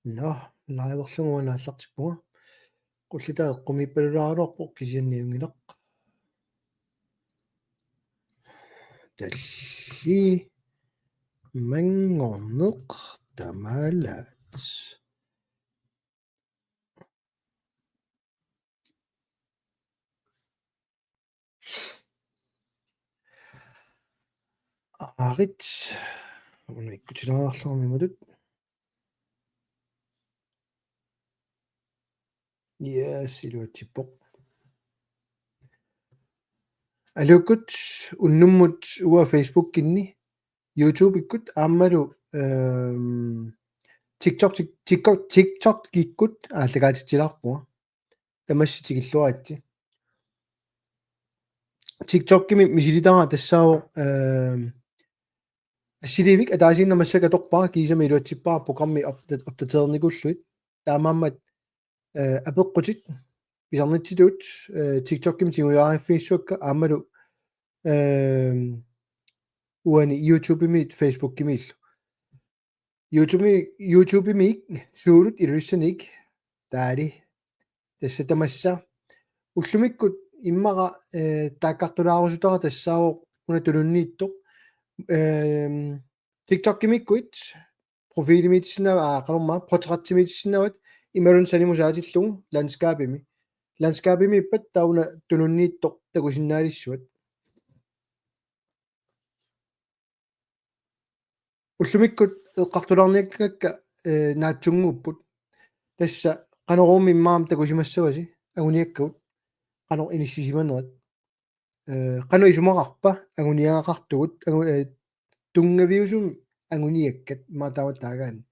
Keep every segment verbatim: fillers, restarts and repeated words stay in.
Nå, liverlugu uanga aallartippunga. Qullitaa eqqumiippalulaaraluarpoq kisianni ajunngilaq. Tallimanngorneq tamalaat. Aarit. Una ikkutilaarluarmi matut. Yes, iluatsippoq. Aluukkut unnummut uanga Facebookinni, YouTubekkut aammalu, øhm, TikTok, Tik-, TikTok, TikTokikkut aallakaatitsilaarpunga. Tamassi tikilluaritsi. TikTokimi misilitara tassaavoq, øhm, assiliivik ataasiinnaq massakkut atorpara kiisami iluatsippara programmi opdat-, opdateernikuullugit. Taamaammat, øh, apeqqutit, pisarnitsitut, øh, TikTokimi tigujariffigissavakka aammalu, øhm, uani YouTubemiit Facebookimiillu. YouTube, YouTubemiit suulut Ilulissaniit taali. Tassa tamassa. Ullumikkut immaqa, øh, taakkartulaarusutara tassaavoq una tununniittoq. Øhm, TikTokimiikkuit profilimiitissinnaavatit, aa, qanormaa, portrættimiitissinnaavatit imaluunniit sanimut saatillugu landskabimi. Landskabimiippat taava una tununniittoq takusinnaalissavat. Ullumikkut eqqartulaarniakkakka, øh, naatsunnguupput. Tassa qanormi immaqa takusimassavasi anguniakkagut qanoq inissisimanerat. Øh, qanoq isumaqarpa anguniagaqartugut, angu-, øh, tunngaviusumik anguniakkat immaqa taava taagaanni.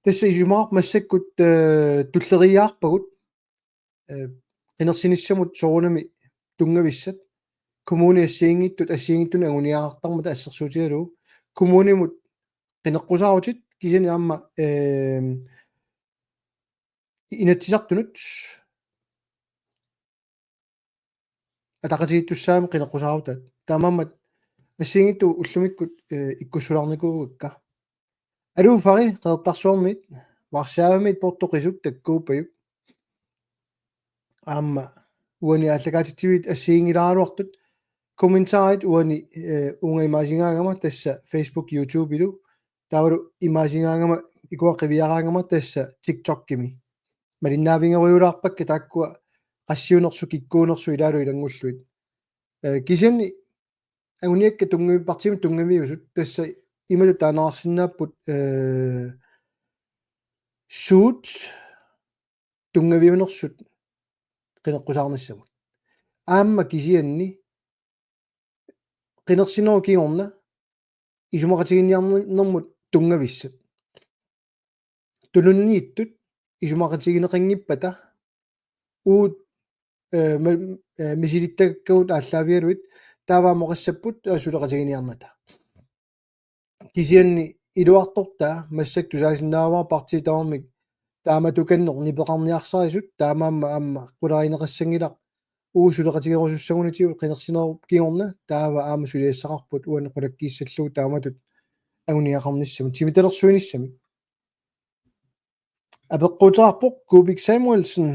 Tassa isumaqarpoq massakkut, øh, tulleriiaarpagut, øh, qinersinissamut soorunami tunngavissat. Kommunit assigiinngitsut, assigiinngitsunik anguniagaqartarmata assersuutigalugu. Kommunimut qineqqusaarutit kisianni aamma, øh, Inatsisartunut ataqatigiittussaammat qineqqusaarutaat. Taamaammat assigiinngitsut ullumikkut, øh, ikkussulaarnikuuakka. Aluuffari Qeqertarsuarmiit, Warszawamiit portoqisut takkuuppajuk. Aamma uani aallakaatitsiviit assigiinngilaaraluartut. Kommentarit uani, øh, uunga imaasigaangama tassa Facebook, YouTubelu. Taavalu imaasigaangama ikua qiviaraangama tassa TikTokimi. Malinnaavigerujulaarpakka taakkua qassiunersut, kikkuunersut ilaalu ilanngullugit. Øh, kisianni anguniakkat tunngavi-, partiimut tunngaviusut tassa imatut taaneqarsinnaapput, øh, suut tunngaviunersut qineqqusaarnissamut. Aamma kisianni qinersinerup kingorna isumaqatiginiarnermut tunngavissat. Tununniittut isumaqatigineqanngippata uut, øh, ma-, øh, misilittagakkagut aallaavigalugit taava amoqassapput, øh, suleqatiginiarnata. Kisianni iluartortaa massakkut tusaasinnaavara partiit tamarmik taamatukanneq nipeqarniarsarisut, taamaammat aamma qularineqassanngilaq uagut suleqatigerusussagunitigut qinersinerup kingorna, taava aamma suliassaqarput uani qulakkiissallugu taamatut anguniagaqarnissamik, timitalersuinissamik. Apeqquteqarpoq Kubik Samuelsen,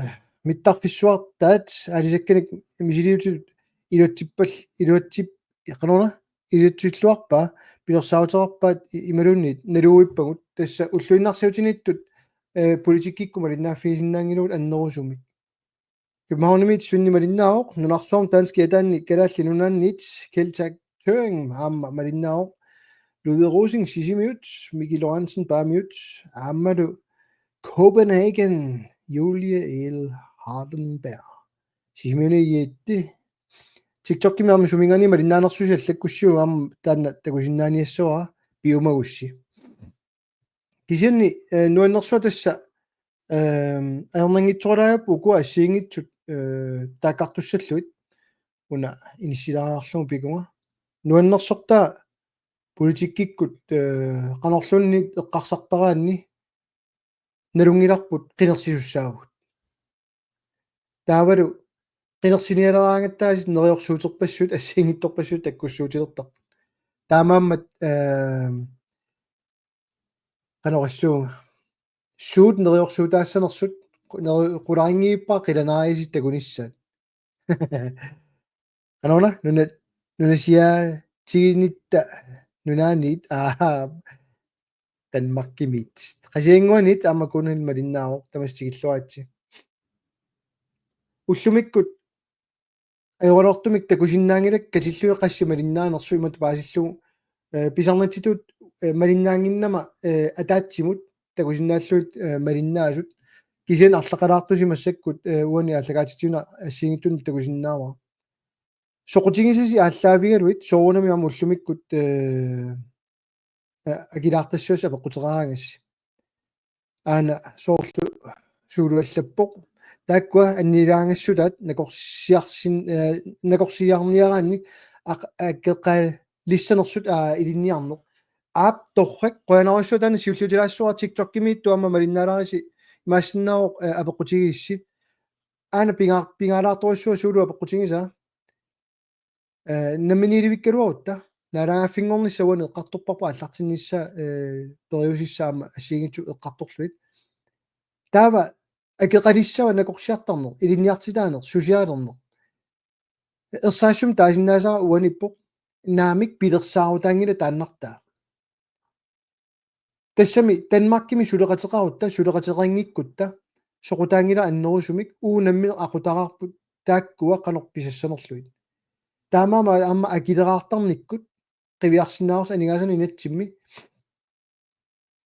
mittarfissuartaat aalisakkanik misiliutitut iluatsippal-, iluatsip-, qanoruna, iluatsilluarpaa, pilersaaruteqarpaat i-, imaluunniit naluuippagut, tassa ulluinnarsiutiniittut, øh, politikkikkut malinnaaffigisinnaaginnarlugu annerusumik. Københavnimiit Svend malinnaavoq, nunarsuarmi danskit ataanni Kalaallit Nunaanniit Kjeld Thykier aamma malinnaavoq. Ludvig Rosing Sisimiut, Miki Lorentzen Paamiut, aammalu Copenhagen, Julie L. Hardenberg. Sisimiuni Jette. TikTokimi aamma suminngaanniit malinnaanersusi allakkussiuk aamma taanna takusinnaaniassavara piumagussi. Kisianni, øh, nuannersuaq tassa, øh, ajornanngitsoralaarput ukua assigiinngitsut, øh, taakkartussallugit una inissilaarlugu pikunga. Nuannersortaa politikkikkut, øh, qanorluunniit eqqarsartaraanni nalunngilarput qinersisussaavugut. Taavalu qinersinialeraangattaasut neriorsuuterpassuit assigiinngitsorpassuit takkussuutilertarput. Taamaammat, øh, qanorsuunga. suut neriorsuutaassanersut, neri-, qularinngivippara qilanaarisit takunissaat. Qanoruna, nuna-, nunasiaatiginitta nunaanniit, aa, Danmarkimiit. Qasigiannguaniit aamma Kunil malinnaavoq, tamassi tikilluaritsi. Ullumikkut ajoraluartumik takusinnaanngilakka katillugit qassit malinnaanersut imatut paasillugu, eh, pisarnitsitut, eh, malinnaannginnama, eh, ataatsimut takusinnaallugit, eh, malinnaasut. Kisianni arlaqalaartusi massakkut, eh, uani aallakaatitsiviup assigiinngitsunik takusinnaavara. Soqutigisasi aallaavigalugit soorunami aamma ullumikkut, eh, a-, akilaartassavassi apeqquteqaraangassi. Aana soorlu suuluallappoq. Taakkua annilaangassutaat nakorsiarsin-, eh, nakorsiarniaraanni aq-, akeqalissanersut, aa, ilinniarneq. Aap, torrak, qujanarsuaq taanna siulliutilaassavara. TikTokimiittut aamma malinnaalarisi, imaassinnaavoq, eh, apeqqutigigissi. Aana pinga-, pingaalaartorujussuaq suuluit apeqqutigisaa. Eh, namminiilivikkaluarutta, naalagaaffinngornissaa uani eqqartorparput aallartinnissaa, eh, periusissaat aamma assigiinngitsut eqqartorlugit. Taava akeqalissava nakorsiartarneq, ilinniartitaaneq, susiaalerneq. Ersarissumik taasinnaasara uaniippoq, naamik pilersaarutaanngilaq taannartaa. Tassami Danmarkimi suleqateqarutta, suleqateqanngikkutta, soqutaanngilaq annerusumik, uagut nammineq aqutaraarput taakkua qanoq pisassanerlugit. Taamaammat aamma akileraartarnikkut, qiviarsinnaavarsi aningaasanut inatsimmi.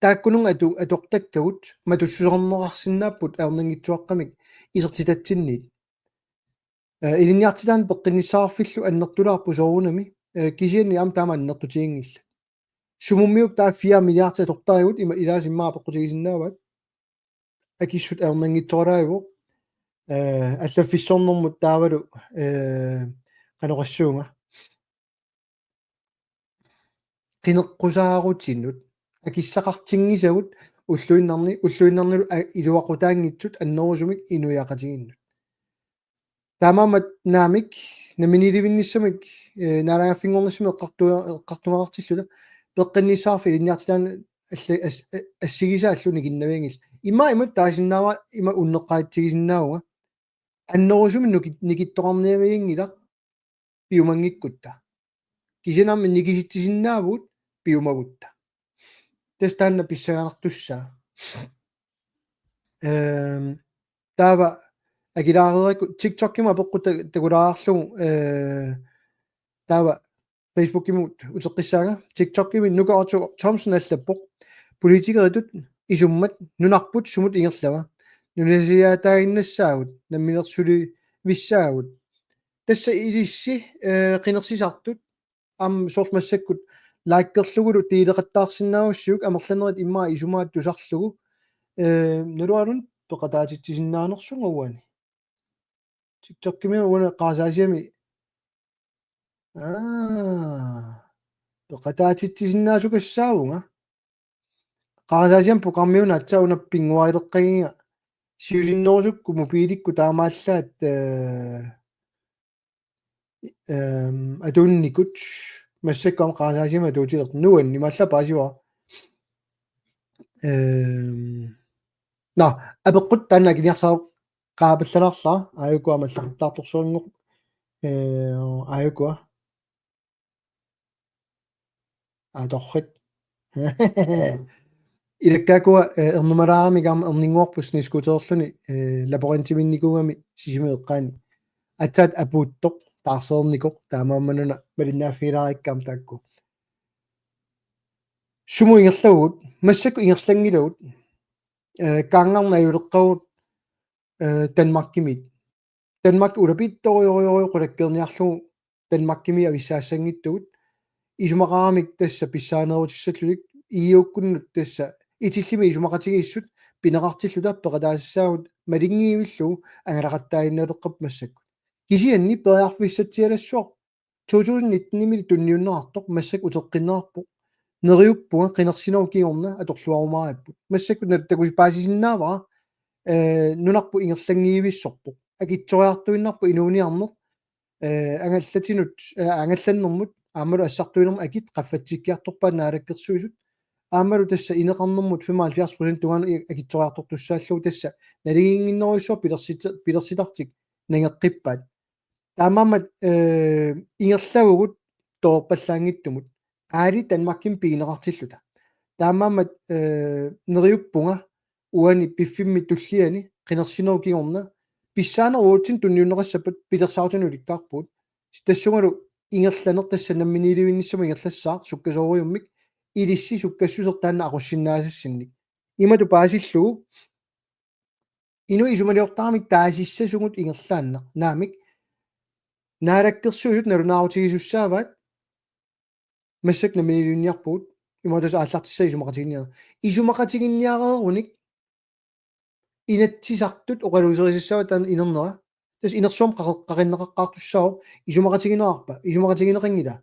Taakkununnga atu-, atortakkagut, matussuserneqarsinnaapput ajornanngitsuaqqamik isertitatsinniit. Eh, ilinniartitaaneq peqqinnissaqarfillu annertulaarpoq soorunami, eh, kisianni aamma taama annertutiginngillat. Sumummiuk taava fire milliardi atortarigut, ima ilaasa immaqa apeqqutigisinnaavaat. Akissut ajornanngitsooralaagivoq. Eh, allaffissornermut taavalu, eh, qanoq oqassuunga. Qineqqusaarutinnut akissaqartinngisagut ulluinnarni-, ulluinnarnilu a-, iluaqutaanngitsut annerusumik inuiaqatigiinnut. Taamaammat naamik, namminiilivinnissamik, eh, naalagaaffinngornissamik eqqartu-, eqqartugaqartilluta, peqqinnissaqarfik ilinniartitaaneq alla-, as-, a-, assigisaallu nikinnavianngillat. Ima imatut taasinnaavara, ima unneqqaritsigisinnaavunga. Annerusumik nuki-, nikittoqarnavianngilaq piumanngikkutta. Kisianni aamma nikisitsisinnaavugut piumagutta. Tassa taanna pissanganartussaavoq. Ehm, taava akilaareerakku TikTokimi apeqqut ta-, takulaarlugu, eh, taava Facebookimut uteqqissaanga. TikTokimi Nuka Otto Thomsen allappoq: Politikeritut isummat nunarput sumut ingerlava? Nunasiaataaginnassaagut, namminersulivissaagut. Tassa ilissi, eh, qinersisartut aamma soorlu massakkut likerlugulu deleqattaarsinnaagussiuk amerlanerit immaqa isumaat tusarlugu. Eh, naluara peqataatitsisinnaanersunga uani. TikTokimi uani qarasaasiami. Aa. Peqataatitsisinnaasukassaavunga. Qarasaasiami programmi una aatsaat una pinnguarileqqagiga. Siusinnerusukkut mobiilikkut taamaallaat, eh, ehm, atuunnikut, massakkut aamma qarasaasiami atuutilertoq. Nuann' imaallaat paasivara. Ehm, nå, apeqqut taanna akiniarsarissaqaapallalaarlara, aajuku aamma allaqqittartorsuanngorpoq. Eh, aajukua. Aa, torrak. Ilakkaakkua, eh, ernumalaarami aamma erninnguarput snescooterluni, eh, labyrintiminnikuugami Sisimiut eqqaani. Aatsaat apuuttoq, taarsereernikoq, taamaammat una malinnaaffigilaarikka aamma taakku. Sumut ingerlavugut, massakkut ingerlanngilagut, eh, kaanngarneq ajuleqqavugut, eh, Danmarkimiit. Danmark ulapittorujorujorujussuaq qulakkeerniarlugu Danmarkimi avissaassanngitsugut. Isumaqaramik tassa pissaaneerutissallutik E U-kkunnut tassa itillimi isumaqatigiissut pineqartilluta peqataassassaagut malinngivillugu angalaqattaaginnaleqqapput massakkut. Kisianni periarfissatsialassuaq to tusind nitten-imi tunniunneqartoq massakkut uteqqinneqarpoq. Neriuppunga qinersinerup kingorna atorluarumaaripput. Massakkut nalutakusi paasisinnaavara, eh, nunarput ingerlanngivissorpoq. Akitsoriartuinnarpoq inuuniarneq, eh, angallatinut, eh, angallannermut, aammalu assartuinermut akit qaffatsikkiartorpaat naalakkersuisut. Aammalu tassa ineqarnermut femoghalvfjerds procent tungaanut i-, akitsoriartortussaallugu, tassa naligiinnginnerujussuaq pilersita-, pilersitartik nangeqqippaat. Taamaammat, eh, ingerlavugut toorpallaanngitsumut. Aali Danmarkimi pigineqartilluta. Taamaammat, eh, neriuppunga uani piffimmi tulliani qinersinerup kingorna pissaanerup uatsinnut tunniunneqassappat pilersaarutinik ulikkaarpugut. Tassungalu ingerlaneq tassa namminiilivinnissamut ingerlassaaq sukkasoorujummik, ilissi sukkassuseq taanna aqussinnaasassinnik. Imatut paasillugu inuit isumaliortaramik taasissasugut ingerlaannaq. Naamik, Naalakkersuisut nalunaarutigisussaavaat, massakkut namminiilivinniarpugut, imaattoq aallartissaat isumaqatiginniarneq. Isumaqatiginniareerunik Inatsisartut oqaluuserisassavaat taanna inernera. Tassa inersuarmi qaqe-, qaqinneqaqqaartussaavoq, isumaqatigineqarpa, isumaqatigineqanngila.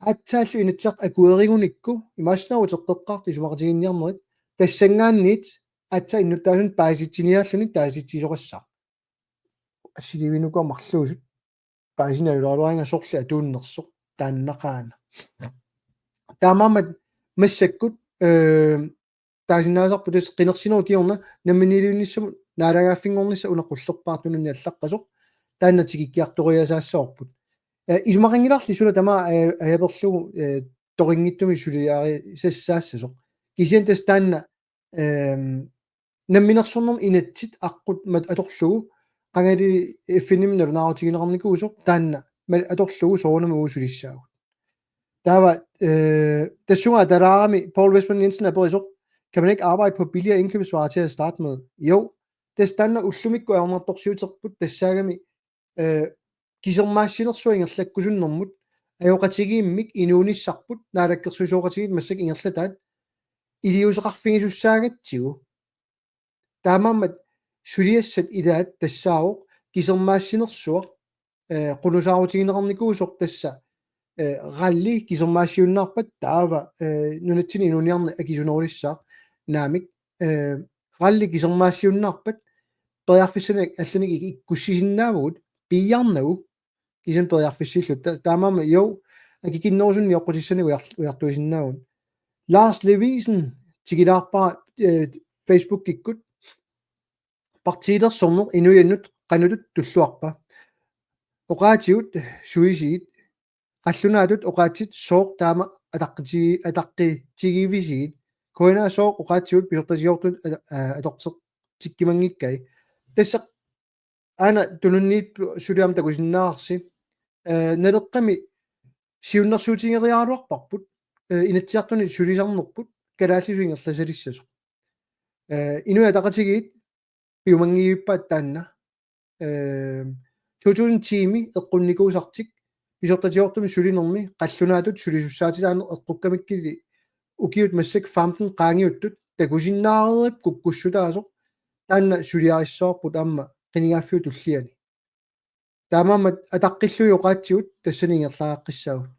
Aatsaallu Inatsisartut akuerigunikku, imaassinnaavoq uteqqeqqaartut isumaqatiginniarnerit, tassanngaanniit aatsaat innuttaasunik paasitsiniaalluni taasitsisoqassaaq. Assiliivinnukua marluusut. Paasineq ajorluaraangat sorleq atuunnersoq taannaqaana. Taamaammat massakkut, eh, taasinnaasarput tassa qinersinerup kingorna namminiilivinnissamut naalagaaffinngornissaq una qullerpaaq tununni allaqqasoq, taanna tikikkiartoriasaassavarput. Eh, isumaqanngilarli suna tamaat, eh, ajaperlugu, eh, toqinngitsumik suliarisassaassasoq. Kisianni tassa taanna, ehm, namminersornermi inatsit aqqut mat-, atorlugu, qangali F N-imi nalunaarutigineqarnikuusoq, taanna ma-, atorlugu soorunami uagut sulissaagut. Taava, eh, tassunga atalaarami Poul Westman Jensen aperisoq: Kan man ikke arbejde på billigere indkøbsvarer til at starte med? Jo, tassa taanna ullumikkut ajornartorsiuterput tassaagami, eh, kisermaassinersuaq ingerlakkusunnermut ajoqatigiimmik inuunissarput naalakkersuisooqatigiit massakkut ingerlataat iliuuseqarfigisussaagatsigu. Taamaammat suliassat ilaat tassaavoq kisermaassinersuaq, eh, qunusaarutigineqarnikuusoq tassa, eh, rally kisermaassiunnaarpat taava, eh, nunatsinni inuuniarneq akisunerulissaaq. Naamik, eh, rally kisermaassiunnaarpat periarfissanik allanik ik-, ikkussisinnaavugut piiarnagu, kisianni periarfissiilluta. Ta-, taamaammat jo, akikinnerusunneq nioqqutissanik ujar-, ujartuisinnaavugut. Lars Levisen tikilaarpara, eh, Facebookikkut: Partiilersorneq inuiannut qanoq tulluarpa? Oqaatsigut suisigit, qallunaatut oqaatsit sooq taama ataqqiti-, ataqqitigivisigit? K N A sooq oqaatsigut pisortatigoortunut ata-, aa, atortikkimanngikkai? Tassa aana tununniit suliam takusinnaavarsi. Eh, Naleqqami siunnersuutigeriaraluarparput, eh, Inatsisartuni sulisarnerput kalaallisut ingerlasalissasoq. Eh, Inuit Ataqatigiit piumanngivippaat taanna. Eh, to tusind ti-mi eqqunnikuusartik pisortatigoortumik sulinermi qallunaatut sulisussaatitaaneq eqqukkamikkulli ukiut massakkut femten qaangiuttut takusinnaareerippoq kukkussutaasoq, taanna suliarissavarput aamma qinigaaffiup tulliani. Taamaammat ataqqillugit oqaatsigut tassani ingerlariaqqissaagut.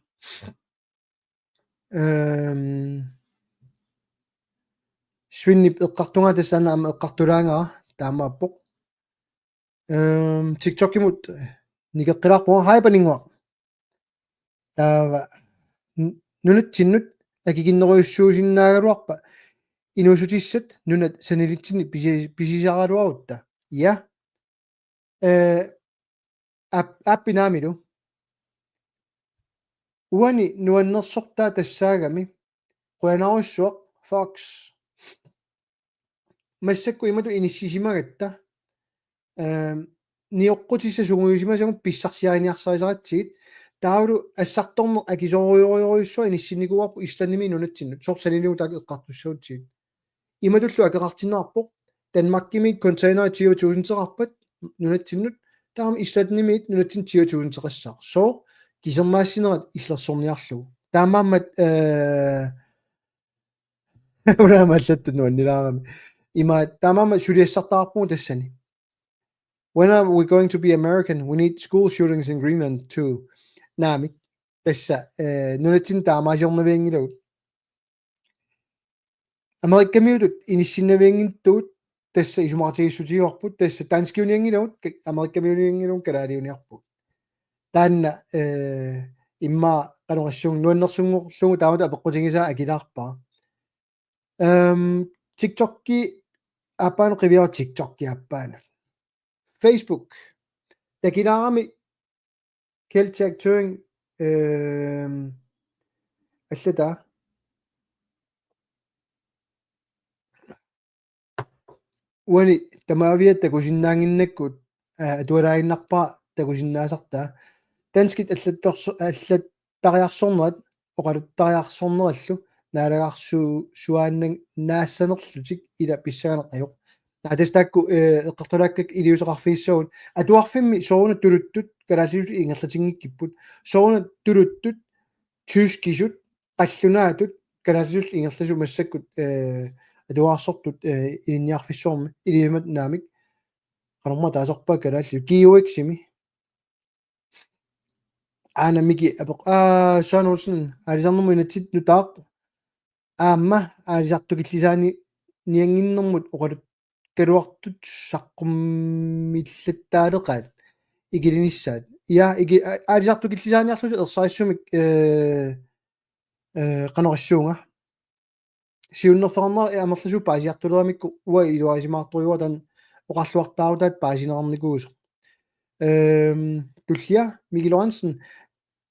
Ehm, Svinip eqqartugaa tassa aamma eqqartulaagara taamaappoq. Ehm, TikTokimut nikeqqilaarpunga. Hej, Paninnguaq. Taava n-, nunatsinnut akikinnerujussuusinnaagaluarpa inuussutissat nunat sanilitsinni pisi-, pisisaraluarutta? Ja. Eh, aap-, aappi naamilu. Uani nuannersortaa tassaagami qujanarsuaq Fox. Massakkut imatut inissisimagatta, ehm, nioqqutissat sungiusimasagut pissarsiariniarsarisaratsigit, taavalu assartorneq akisoorujorujussuaq inissinnikuuarput Islandimi nunatsinnut, soorlu sanilivut taakku eqqartussagutsigit. Imatullu akeqartinneqarpoq: Danmarkimi containeri tyve tusindeqarpat nunatsinnut, taava Islandimiit nunatsinnut tyve tusindeqassaaq. Sooq? Kisermaassinerat illersorniarlugu. Taamaammat, eh, una aamma allattoq nuannilaarami. Ima taamaammat suliassartaqarpugut tassani. When are we going to be American? We need school shootings in Greenland too. Naamik. Tassa, eh, nunatsinni taamaasiornavianngilagut. Amerikamiutut inissinnavianngittugut tassa isumaqatigiissutigivarput, tassa danskiunianngilagut, ka-, amerikamiunianngilagut, kalaaliuniarpugut. Taanna, eh, immaqa qanoq issuun nuannersunngorlugu taamatut apeqqutigisaa akilaarpara. Øhm, TikTokki aappaanut qiviaruk, TikTokki aappaanut. Facebook. Takilaarami Kjeld Jack Thøring, øhm, allataa. Uani tamaviat takusinnaannginnakkut, aa, atualaaginnarpara takusinnaasartaa. Danskit allattorsu-, allattariarsornerat oqaluttariarsornerallu naalagaarsuusuaannannaassanerlutik ila pissanganaq ajoq. Naa tassa taakku, eh, eqqartulaakkakka iliuuseqarfigissavagut. Atuarfimmi soorunami tuluttut kalaallisut ingerlatinngikkippput. Soorunami tuluttut tyskisut, qallunaatut, kalaallisut ingerlasut massakkut, eh, atuarsortut, eh, ilinniarfissuarmi, ilimat naamik. Qanormaa taasarpaat kalaallit G U X-imi. Aana Miki apeq-, aa, Søren Olsen, aalisarnermut inatsit nutaaq. Aamma aalisartukillisaani nianginnermut oqaluttualuartut saqqummillattaaleqaat ikilinissaat. Ja, iki-, a-, aalisartukillisaaniarlutik ersarissumik, eh, eh, qanoq issuunga. Siunnerfeqarnera amerlasuut paasiartuleramikku uanga iluarisimaartorujuara taanna oqarluartaarutaat paasineqarnikuusoq. Øhm, tullia Mikkel Lorentzen,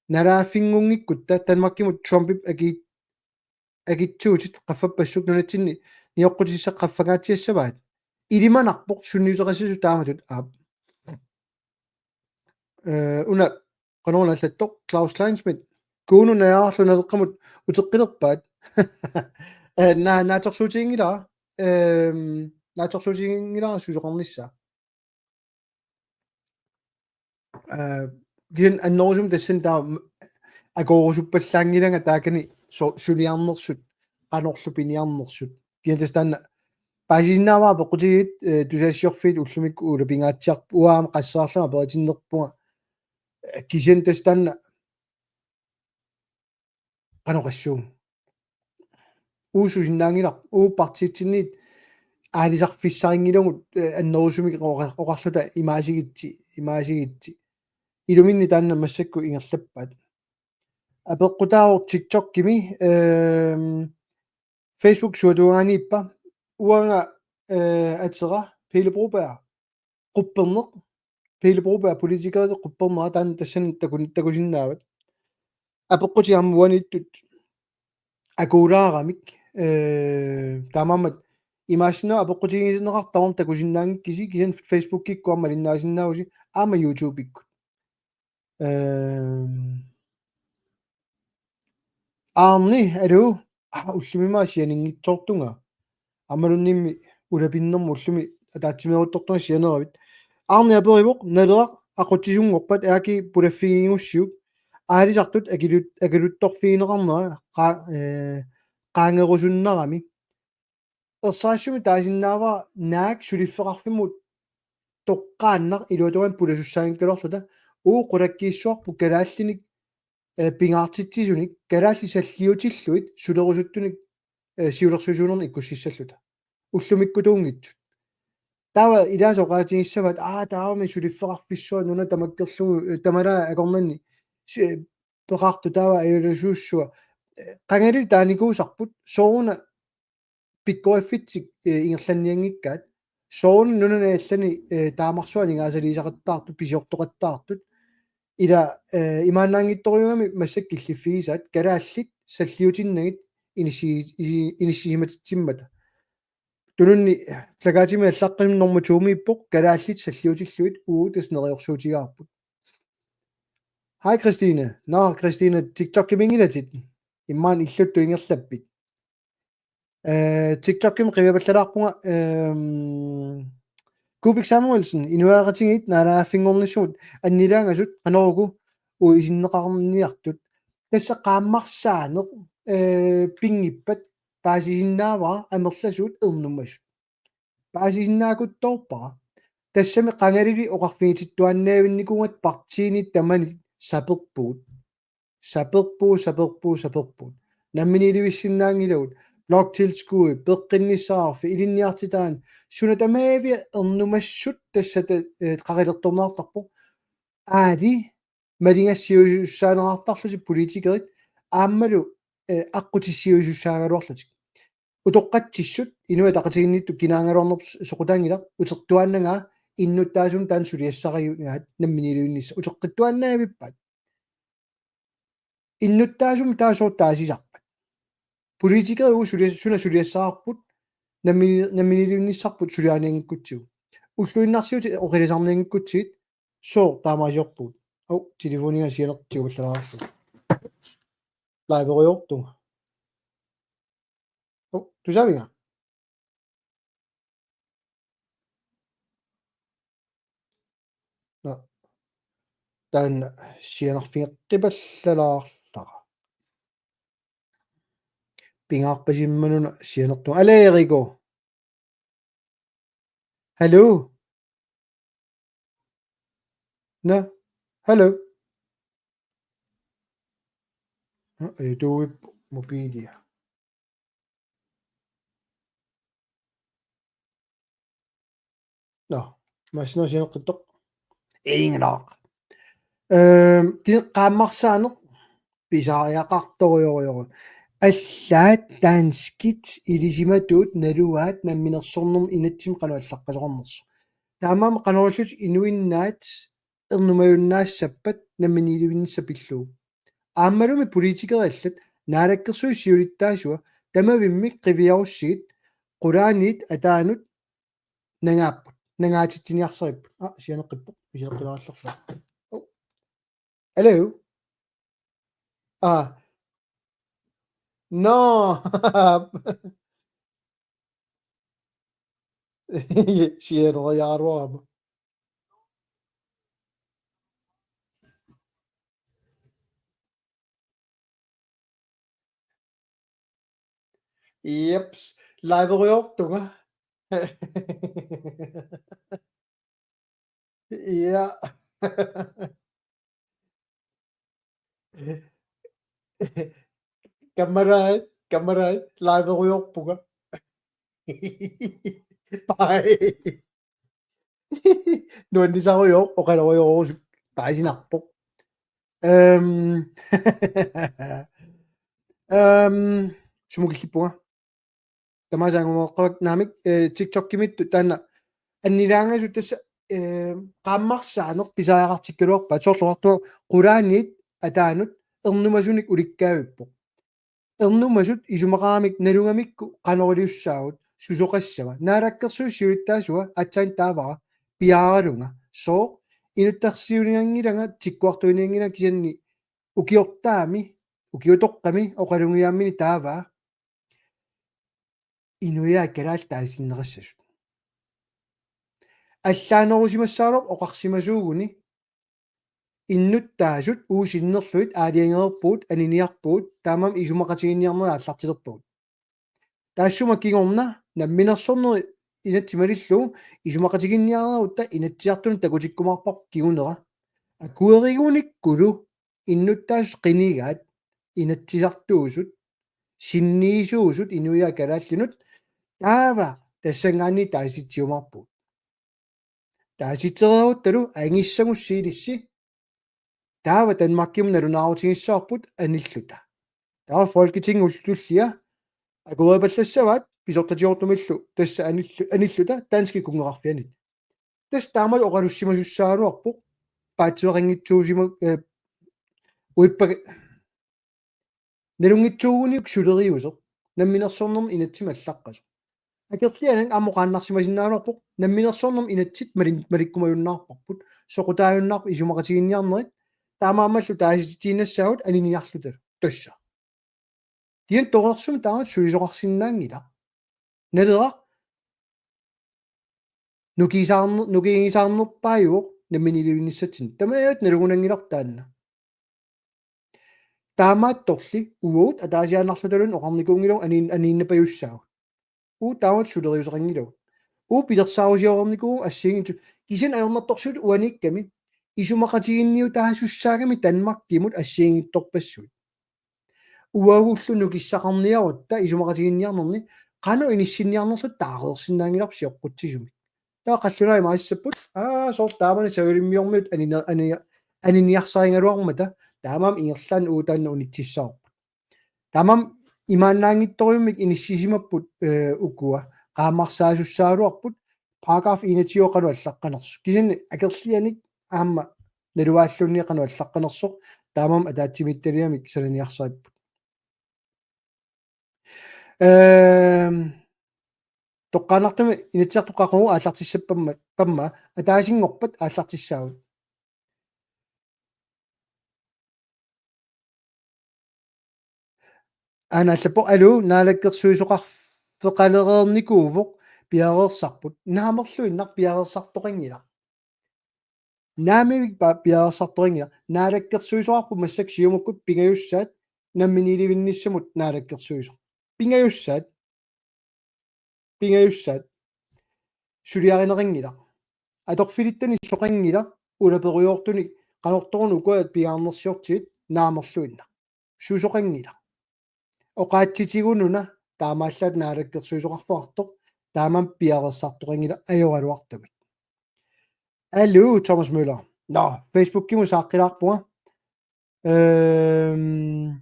nalaaffinngunngikkutta Danmarkimut Trumpip aki-, akitsuutit qaffappassuk nunatsinni nioqqutissaq qaffangaatsiassavaat. Ilimanarpoq sunniuteqassasut taamatut aap. Eh, una qanoruna allattoq Claus Kleinschmidt. Kuunu najaarlu Naleqqamut uteqqilerpaat. Eh, na-, naatsorsuutiginngilara. Ehm, naatsorsuutiginngilara susoqarnissaa. Eh, kisianni annerusumik tassani taava m-, akoorusuppallaanngilanga taakani so-, suliarnersut, qanorlu piniarnersut. Kisianni tassa taanna paasisinnaavara peqqutigiit, eh, tusagassiorfiit ullumikkut ulapingaatsiarput uanga qassiarlunga aperitinnerpunga. Eh, kisianni tassa taanna qanoq issuunga. Uagut susinnaanngilarput, uagut partiitsinniit aalisarfissarinngilagut, eh, annerusumik oqa-, oqarluta imaasigitsi, imaasigitsi. Iluminni taanna massakkut ingerlappaat. Apeqqutaavoq TikTokimi, ehm, Facebook suatugaaniippa, uanga, eh, atera Pele Broberg, qupperneq, Pele Broberg politikeritut quppernera taanna tassani takun-, takusinnaavat. Apeqqutit aamma uaniittut akuulaaramik, eh, taamaammat imaassinnaavoq apeqqutigineqartarami takusinnaanngikkisi kisianni Facebookikkut aamma malinnaasinnaagussi aamma YouTubekkut. Ehm, Aarni, aluu, aa, ullumi aamma sianinngitsoortunga. Aammalunniimmi ulapinnermi ullumi ataatsimeeruttortunga sianeravit. Aarni aperivoq, Naleraq aqutsisunngorpat aaki pulaffigigussiuk. Aalisartut akilut-, akaluttorfigineqarnera qa-, eh, qaangerusunnarami. Ersarissumik taasinnaavara naak suliffeqarfimmut toqqaannaq iluatungaani pulasussaanngikkaluarluta uagut qulakkiissuarput kalaallinik, eh, pingaartitsisunik kalaallit salliutillugit sulerusuttunik, eh, siulersuisuunernik ikkussissalluta. Ullumikkutuunngitsut. Taava ilaasa oqaatigissavaat, aa, taavami suliffeqarfissuaq nuna tamakkerlugu, eh, tamalaat akornanni si-, eh, peqartoq taava ajulersuussua. Eh, qangali taanikuusarput, sooruna pikkoriffitsik, eh, ingerlannianngikkaat. Sooruna nunani allani, eh, taamarsuaq aningaasaliisaqattaartut, pisiortoqattaartut. Ila, eh, imaannaanngitsorujuugami massakkut killiffigisaat, kalaallit salliutinnagit inissi-, isi-, inissisimatitsimmata. Tununni plakatimik allaqqasumik normu to-miippoq, kalaallit salliutillugit uagut tassa neriorsuutigaarput. Hej Christine. Nå, Christine, TikTokiminngilatit. Immaqa illuttut ingerlappit. Eh, TikTokimi qiviapallalaarpunga, ehm, Kubik Samuelsen, inuiaqatigiit naalagaaffinngornissamut annilaangasut qanoruku uisinneqarniartut. Tassa qaammarsaaneq, eh, pinngippat paasisinnaavara amerlasuut ernumasut. Paasisinnaakutsoorpara. Tassami qangalili oqarfigitittuaannaavinnikuugatta partiinit tamanit saperpugut. Saperpugut, saperpugut, saperpugut. Namminiilivissinnaanngilagut. Bloktilskud, peqqinnissaqarfik, ilinniartitaaneq, suna tamaavia ernumassuk tassa ta-, eh, qaqilertorneqartarpoq. Aali, maligassiuisussaaneqartarlutik politikerit, aammalu, eh, aqqutissiuisussaagaluarlutik. Utoqqatsissut Inuit Ataqatigiinniittut kinaagaluarneq soqutaanngilaq, utertuaannagaat innuttaasumik taanna suliassarigaat namminiilivinnissaq, uteqqittuaannavippaat. Innuttaasumik taava sooq taasisarpat? Politikerit uagut sulias-, suna suliassaraarput, nammini-, namminiilivinnissarput suliaanianngikkutsigu. Ulluinnarsiutit oqilisarnianngikkutsigit sooq taamaasiorpugut? Au, telefoniga sianertiupallalaarlugu. Liverujoortunga. Au, tusaaviga? Nå. Taanna sianerfigeqqipallalaarlara. Pingaarpasimmanuna sianertunga. Aleriku. Hallo? Nå, hallo? Nå, ajutuuippoq mobilia. Nå, massinnaasinnaqqittoq. Ingerlaaq. Ehm, kisianni qaammarsaaneq pisariaqartorujorujoru. Allaat danskit ilisimatuut nalugaat namminersornermi inatsimmi qanoq allaqqasoqarnersoq. Taamaammat qanoq ilillutik inuinnaat ernumajunnaassappata namminiilivinnissaq pillugu. Aammalumi politikerit allat Naalakkersuisut siulittaasuat tamavimmik qiviarussigit qulaaniit ataanut nangaapput, nangaatitsiniarsaripput. Aa, sianeqqippoq, misileqqilaarallarlaa. Au. Hallo? Aa. Nå. Sianeriaruarama. Jeps, liverujoortunga. Ja. Kammalai, kammalai, liverujoorpunga. Bye. Nuannisarujoor, oqalorujoorusuk, paasinarpoq. Ehm, ehm, sumut killippunga? Tamaasa angumeqqaak naamik, eh, TikTok-imiittut taanna annilaangasut tassa, eh, qaammarsaaneq pisariaqartikkaluarpaat, soorlu oqartunga qulaaniit ataanut ernumasunik ulikkaavippoq. Ernumasut isumaqaramik nalugamikku qanoq iliussaagut, susoqassava? Naalakkersuisut siulittaasuat aatsaat taavara piaaralunga. Sooq? Inuttarsiulinnginnama tikkuartuinnginnama kisianni ukiortaami, ukiutoqqami oqalugiaammini taavaa. Inuiaat kalaallit taasitinneqassasut. Allaanerusimassagaluarpoq oqarsimasuuguni innuttaasut uagut sinnerlugit aalajangereerpugut, aniniarpugut, taamaammat isumaqatiginninniarnerit aallartilerpagut. Taassuma kingorna namminersornerup inatsit malillugu isumaqatiginninniarutta Inatsisartunut takutikkumaarparput kingunera. Akuerigunikkulu innuttaasut qinigaat, inatsisartuusut, sinniisuusut inuiaat kalaallinut, taava tassanngaanniit taasitsiumaarpugut. Taasitsereeruttalu angissagussi ilissi, taava Danmarkimut nalunaarutigissavarput anilluta. Taava Folketingip ullut tullia akueripallassavaat pisortatigoortumillu tassa anillu-, anilluta danskit kunngeqarfianit. Tassa taamaattut oqalussimasussaagaluarpoq, paatsiveqanngitsuusima-, eh, uippaka-, nalunngitsuuguniuk suleriuseq, namminersornermut inatsimmi allaqqasoq. Akerlianik aamma oqaannarsimasinnaagaluarpoq, namminersornermut inatsit malin-, malikkumajunnaarparput, soqutaajunnaarput isumaqatiginninniarnerit, taamaammallu taasititsiinnassaagut aniniarluta tassa. Kisianni torersumik taamatut sulisoqarsinnaanngilaq. Naleraq nukigisaarne-, nukigisaarnerpaajuvoq namminiilivinnissatsinni. Tamarmik nalugunanngilarput taanna. Taamaattorli uagut ataasiaannarluta oqarnikuunngilagut anin-, aniinnarpajussaagut. Uagut taamatut suleriuseqanngilagut. Uagut pilersaarusiornikuuvugut assigiinngitsu-, kisianni ajornartorsiut uaniikkami isumaqatiginniutaasussaagami Danmarkimut assigiinngitsorpassuit. Uagullu nukissaqarniarutta isumaqatiginninniarnerni qanoq inissinniarnerluta taareersinnaanngilarput sioqqutsisumik. Taava qallunaat imaassapput, aa, soorlu taamani savalimmiormiut anina-, anina-, aniniarsarigaluarmata, taamaammat ingerlaannaq uagut taanna unitsissavarput. Taamaammat imaannaanngitsorujummik inissisimapput, eh, ukua. Qaammarsaasussaagaluarput paragraf enogtyve qanoq allaqqanersoq. Kisianni akerlianik aamma naluaalluunniit qanoq allaqqanersoq, taamaammat ataatsimiititaliamik sananiarsaripput. Ehm, toqqaannartumik Inatsisartut qaqugu aallartissappamma, pamma, ataasinngorpat aallartissaagut. Aana allappoq: Aluu, naalakkersuisoqarfeqalereernikuuvoq, piareersarput. Naamerluinnaq, piareersartoqanngilaq. Naamik pa-, piareersartoqanngilaq. Naalakkersuisoqarput massakkut Siumukkut pingajussaat namminiilivinnissamut naalakkersuisoq. Pingajussaat. Pingajussaat. Suliarineqanngilaq. Atorfilittani soqanngilaq, ulaperujoortunik qanortoruna ukua pingaarnersiortigit, naamerluinnaq. Susoqanngilaq. Oqaatsitigununa taamaallaat naalakkersuisoqarfeqartoq, taamaammat piareersartoqanngilaq ajoraluartumik. Aluu, Thomas Møller. Nå, Facebookimut saaqqilaarpunga. Øhm,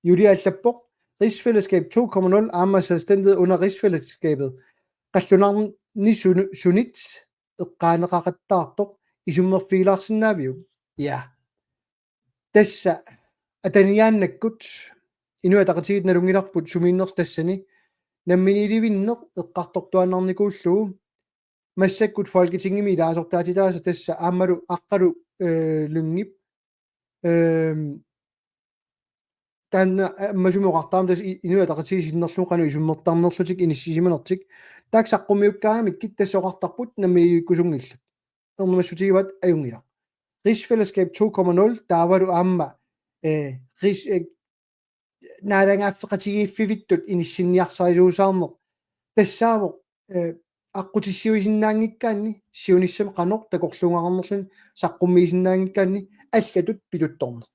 Julia allappoq: Rigsfællesskab to komma nul aamma selvstændighed under rigsfællesskabet. Qallunaarni sunu-, sunit eqqaaneqaqattaartoq isummerfigilaarsinnaaviuk? Ja. Tassa ataniaannakkut Inuit Ataqatigiit nalunngilarput sumiinnersoq tassani, namminiilivinneq eqqartortuaannarnikuullugu, massakkut Folketingimi ilaasortaatitaasa tassa aammalu Aqqalu, eh, Lyngep, ehm, taanna ammasumik oqartarami tassa i-, Inuit Ataqatigiit sinnerlugu qanoq isummertarnerlutik inissisimanertik. Taakku saqqummiukkaangamikkit tassa oqartarput namminiivikkusunngillat. Ernumassutigivaat, ajunngilaq. Rigsfællesskab to komma nul taavalu aamma, eh, rigs-, eh, naalagaaffeqatigiiffivittut inissinniarsarisuusaarneq tassaavoq, eh, aqqutissiuisinnaanngikkaanni siunissami qanoq takorluugaqarnerluni saqqummiisinnaanngikkaanni allatut pituttorneq.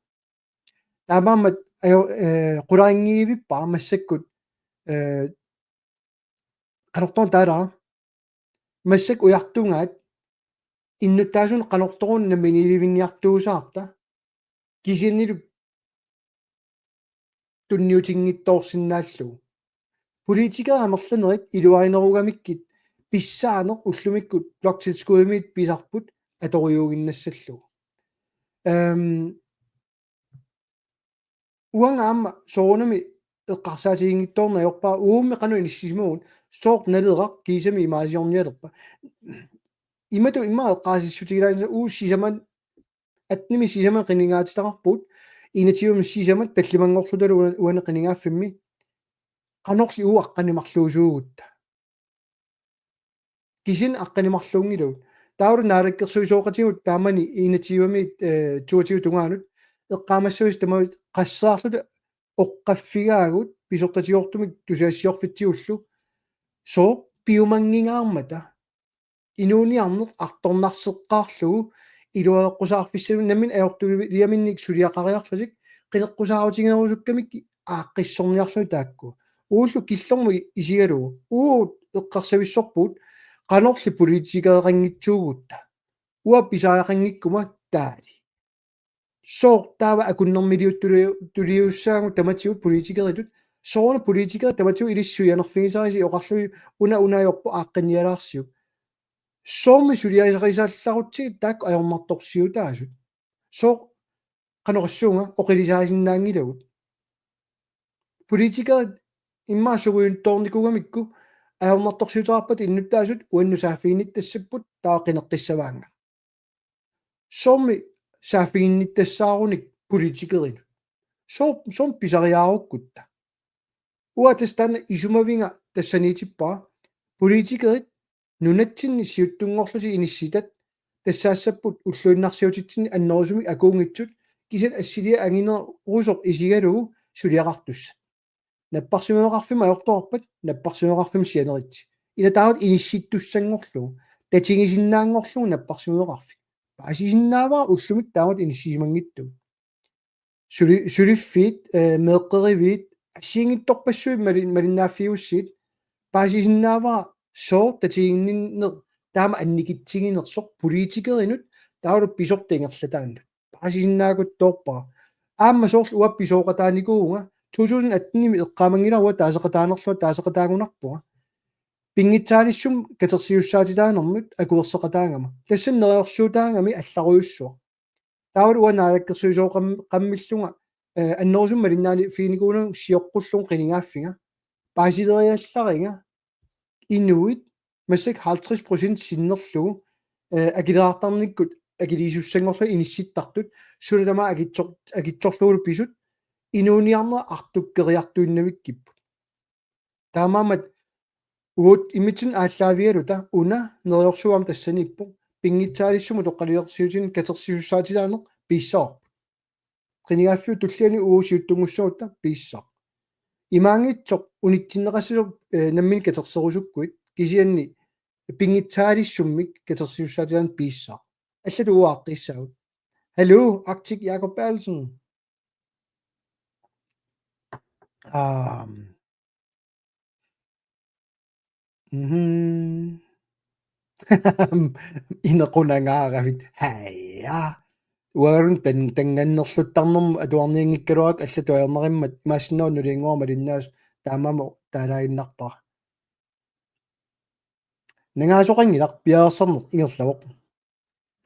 Taamaammat ajo-, eh, qularinngivippara massakkut, eh, qanortoq taalaara. Massakkut ujartugaat innuttaasunut qanortoruna namminiilivinniartuusaarta, kisiannili tunniutinngitsoorsinnaallugu. Politikerit amerlanerit iluarinerugamikkit pissaaneq ullumikkut bloktilskuddimiit pisarput atorujuuginnassallugu. Øhm, uanga aamma soorunami eqqarsaatiginngitsoorneq ajorpara, uummi qanoq inissisimavugut, sooq Naleraq kiisami imaasiornialerpa. Imatut immaqa eqqaasissutigilaarnissaq, uagut sisamat, attenimi sisamat qinigaatitaqarpugut, enogtyvemi sisamat tallimanngorlutalu uani, uani qinigaaffimmi. Qanorli uagut aqqaneq-marluusuugutta? Kisianni aqqaneq-marluunngilagut. Taavalu naalakkersuisooqatigut taamani enogtyvemiit, eh, toogtyve tungaanut eqqaamassavasi tamaasa qasseerluta oqqaffigaagut pisortatigoortumik tusagassiorfitsigullu. Sooq piumanngingaarmata inuuniarneq artornarseqqaarlugu iluareqqusaarfissamik nammineq ajortuliaminnik suliaqariarlutik qineqqusaarutiginerusukkamikkit aaqqissorniarlugit taakku. Uagullu killormut isigalugu uagut eqqarsavissorpugut qanorli politikereqanngitsuugutta. Uanga pisariaqanngikkuma taali. Sooq taava akunnermiliuttuliu-, tuliussaagut tamatigut politikeritut, sooruna politikerit tamatigut ilissi sulianerfigisarisi oqarlugit una una ajorpoq aaqqinnialaarsiuk. Soormi suliarisarisallarutsigit taakku ajornartorsiutaasut? Sooq, qanoq oqassuunga, oqilisaasinnaanngilagut? Politikerit immaqa sumujuttoornikuugamikku ajornartorsiuteqarpata innuttaasut uannut saaffiginnittassapput, taava qineqqissavaannga. Soormi saaffiginnittassaaruni politikerinut? Soo-, soormi pisariaarukkutta? Uanga tassa taanna isumaviga tassaniitippara. Politikerit nunatsinni siuttunngorlutik inissitat tassaassapput ulluinnarsiutitsinni annerusumik akuunngitsut, kisianni assiliaq anginerusoq isigalugu suliaqartussat. Napparsimmaveqarfimmut ajortoqarpat, napparsimmaveqarfimmut sianeritsi. Ila taamatut inissittussanngorlugu, tatigisinnaanngorlugu napparsimmaveqarfik. Paasisinnaavara ullumikkut taamatut inissisimanngitsugut. Suli-, suliffiit, eh, meeqqeriviit, assigiinngitsorpassuit mali-, malinnaaffigigussigit, paasisinnaavara sooq tatiginninneq taama annikitsiginersoq politikerinut taavalu pisortat ingerlataannut. Paasisinnaakuttoorpara. Aamma soorlu uanga pisooqataanikuuvunga to tusind atten-imi eqqaamanngilara uanga taaseqataanerlunga, taaseqataagunarpunga. Pinngitsaaliissummik katersisussaatitaanermut akuerseqataagama. Tassani neriorsuutaagami allarujussuaq. Taavalu uanga naalakkersuisooqam-, qammillunga, eh, annerusumik malinnaaniiffiginikuunanga sioqqullugu qinigaaffiga. Paasileriallaringa inuit massakkut halvtreds procent sinnerlugu, eh, akileraartarnikkut akiliisussanngorlugit inissittartut, suna tamaat akitsor-, akitsorlugulu pisut, inuuniarnerat artukkeriartuinnavikkipput. Taamaammat uagut imminut aallaavigaluta una neriorsuuvoq tassaniippoq, pinngitsaaliissummik utoqqalinersiutini katersisussaatitaaneq piissavarput. Qinigaaffiup tulliani uagut siuttunngussagutta piissaq. Imaanngitsoq unitsinneqassasoq, eh, nammineq katerserusukkuit, kisianni pinngitsaaliissummik katersisussaatitaaneq piissaq. Allatut uagut aaqqissaagut. Hallo, Arctic Jakob Berthelsen. Um. Mhm. Inequnangaaravit. Haja. Uagarun tan-, tanngannerluttarnermut atuarnianngikkaluarakku allatut ajornarimmat imaassinnaavoq nuliannguara malinnaasut, taamaammat taalaaginnarpara. Nangaasoqanngilaq, piareersarneq ingerlavoq.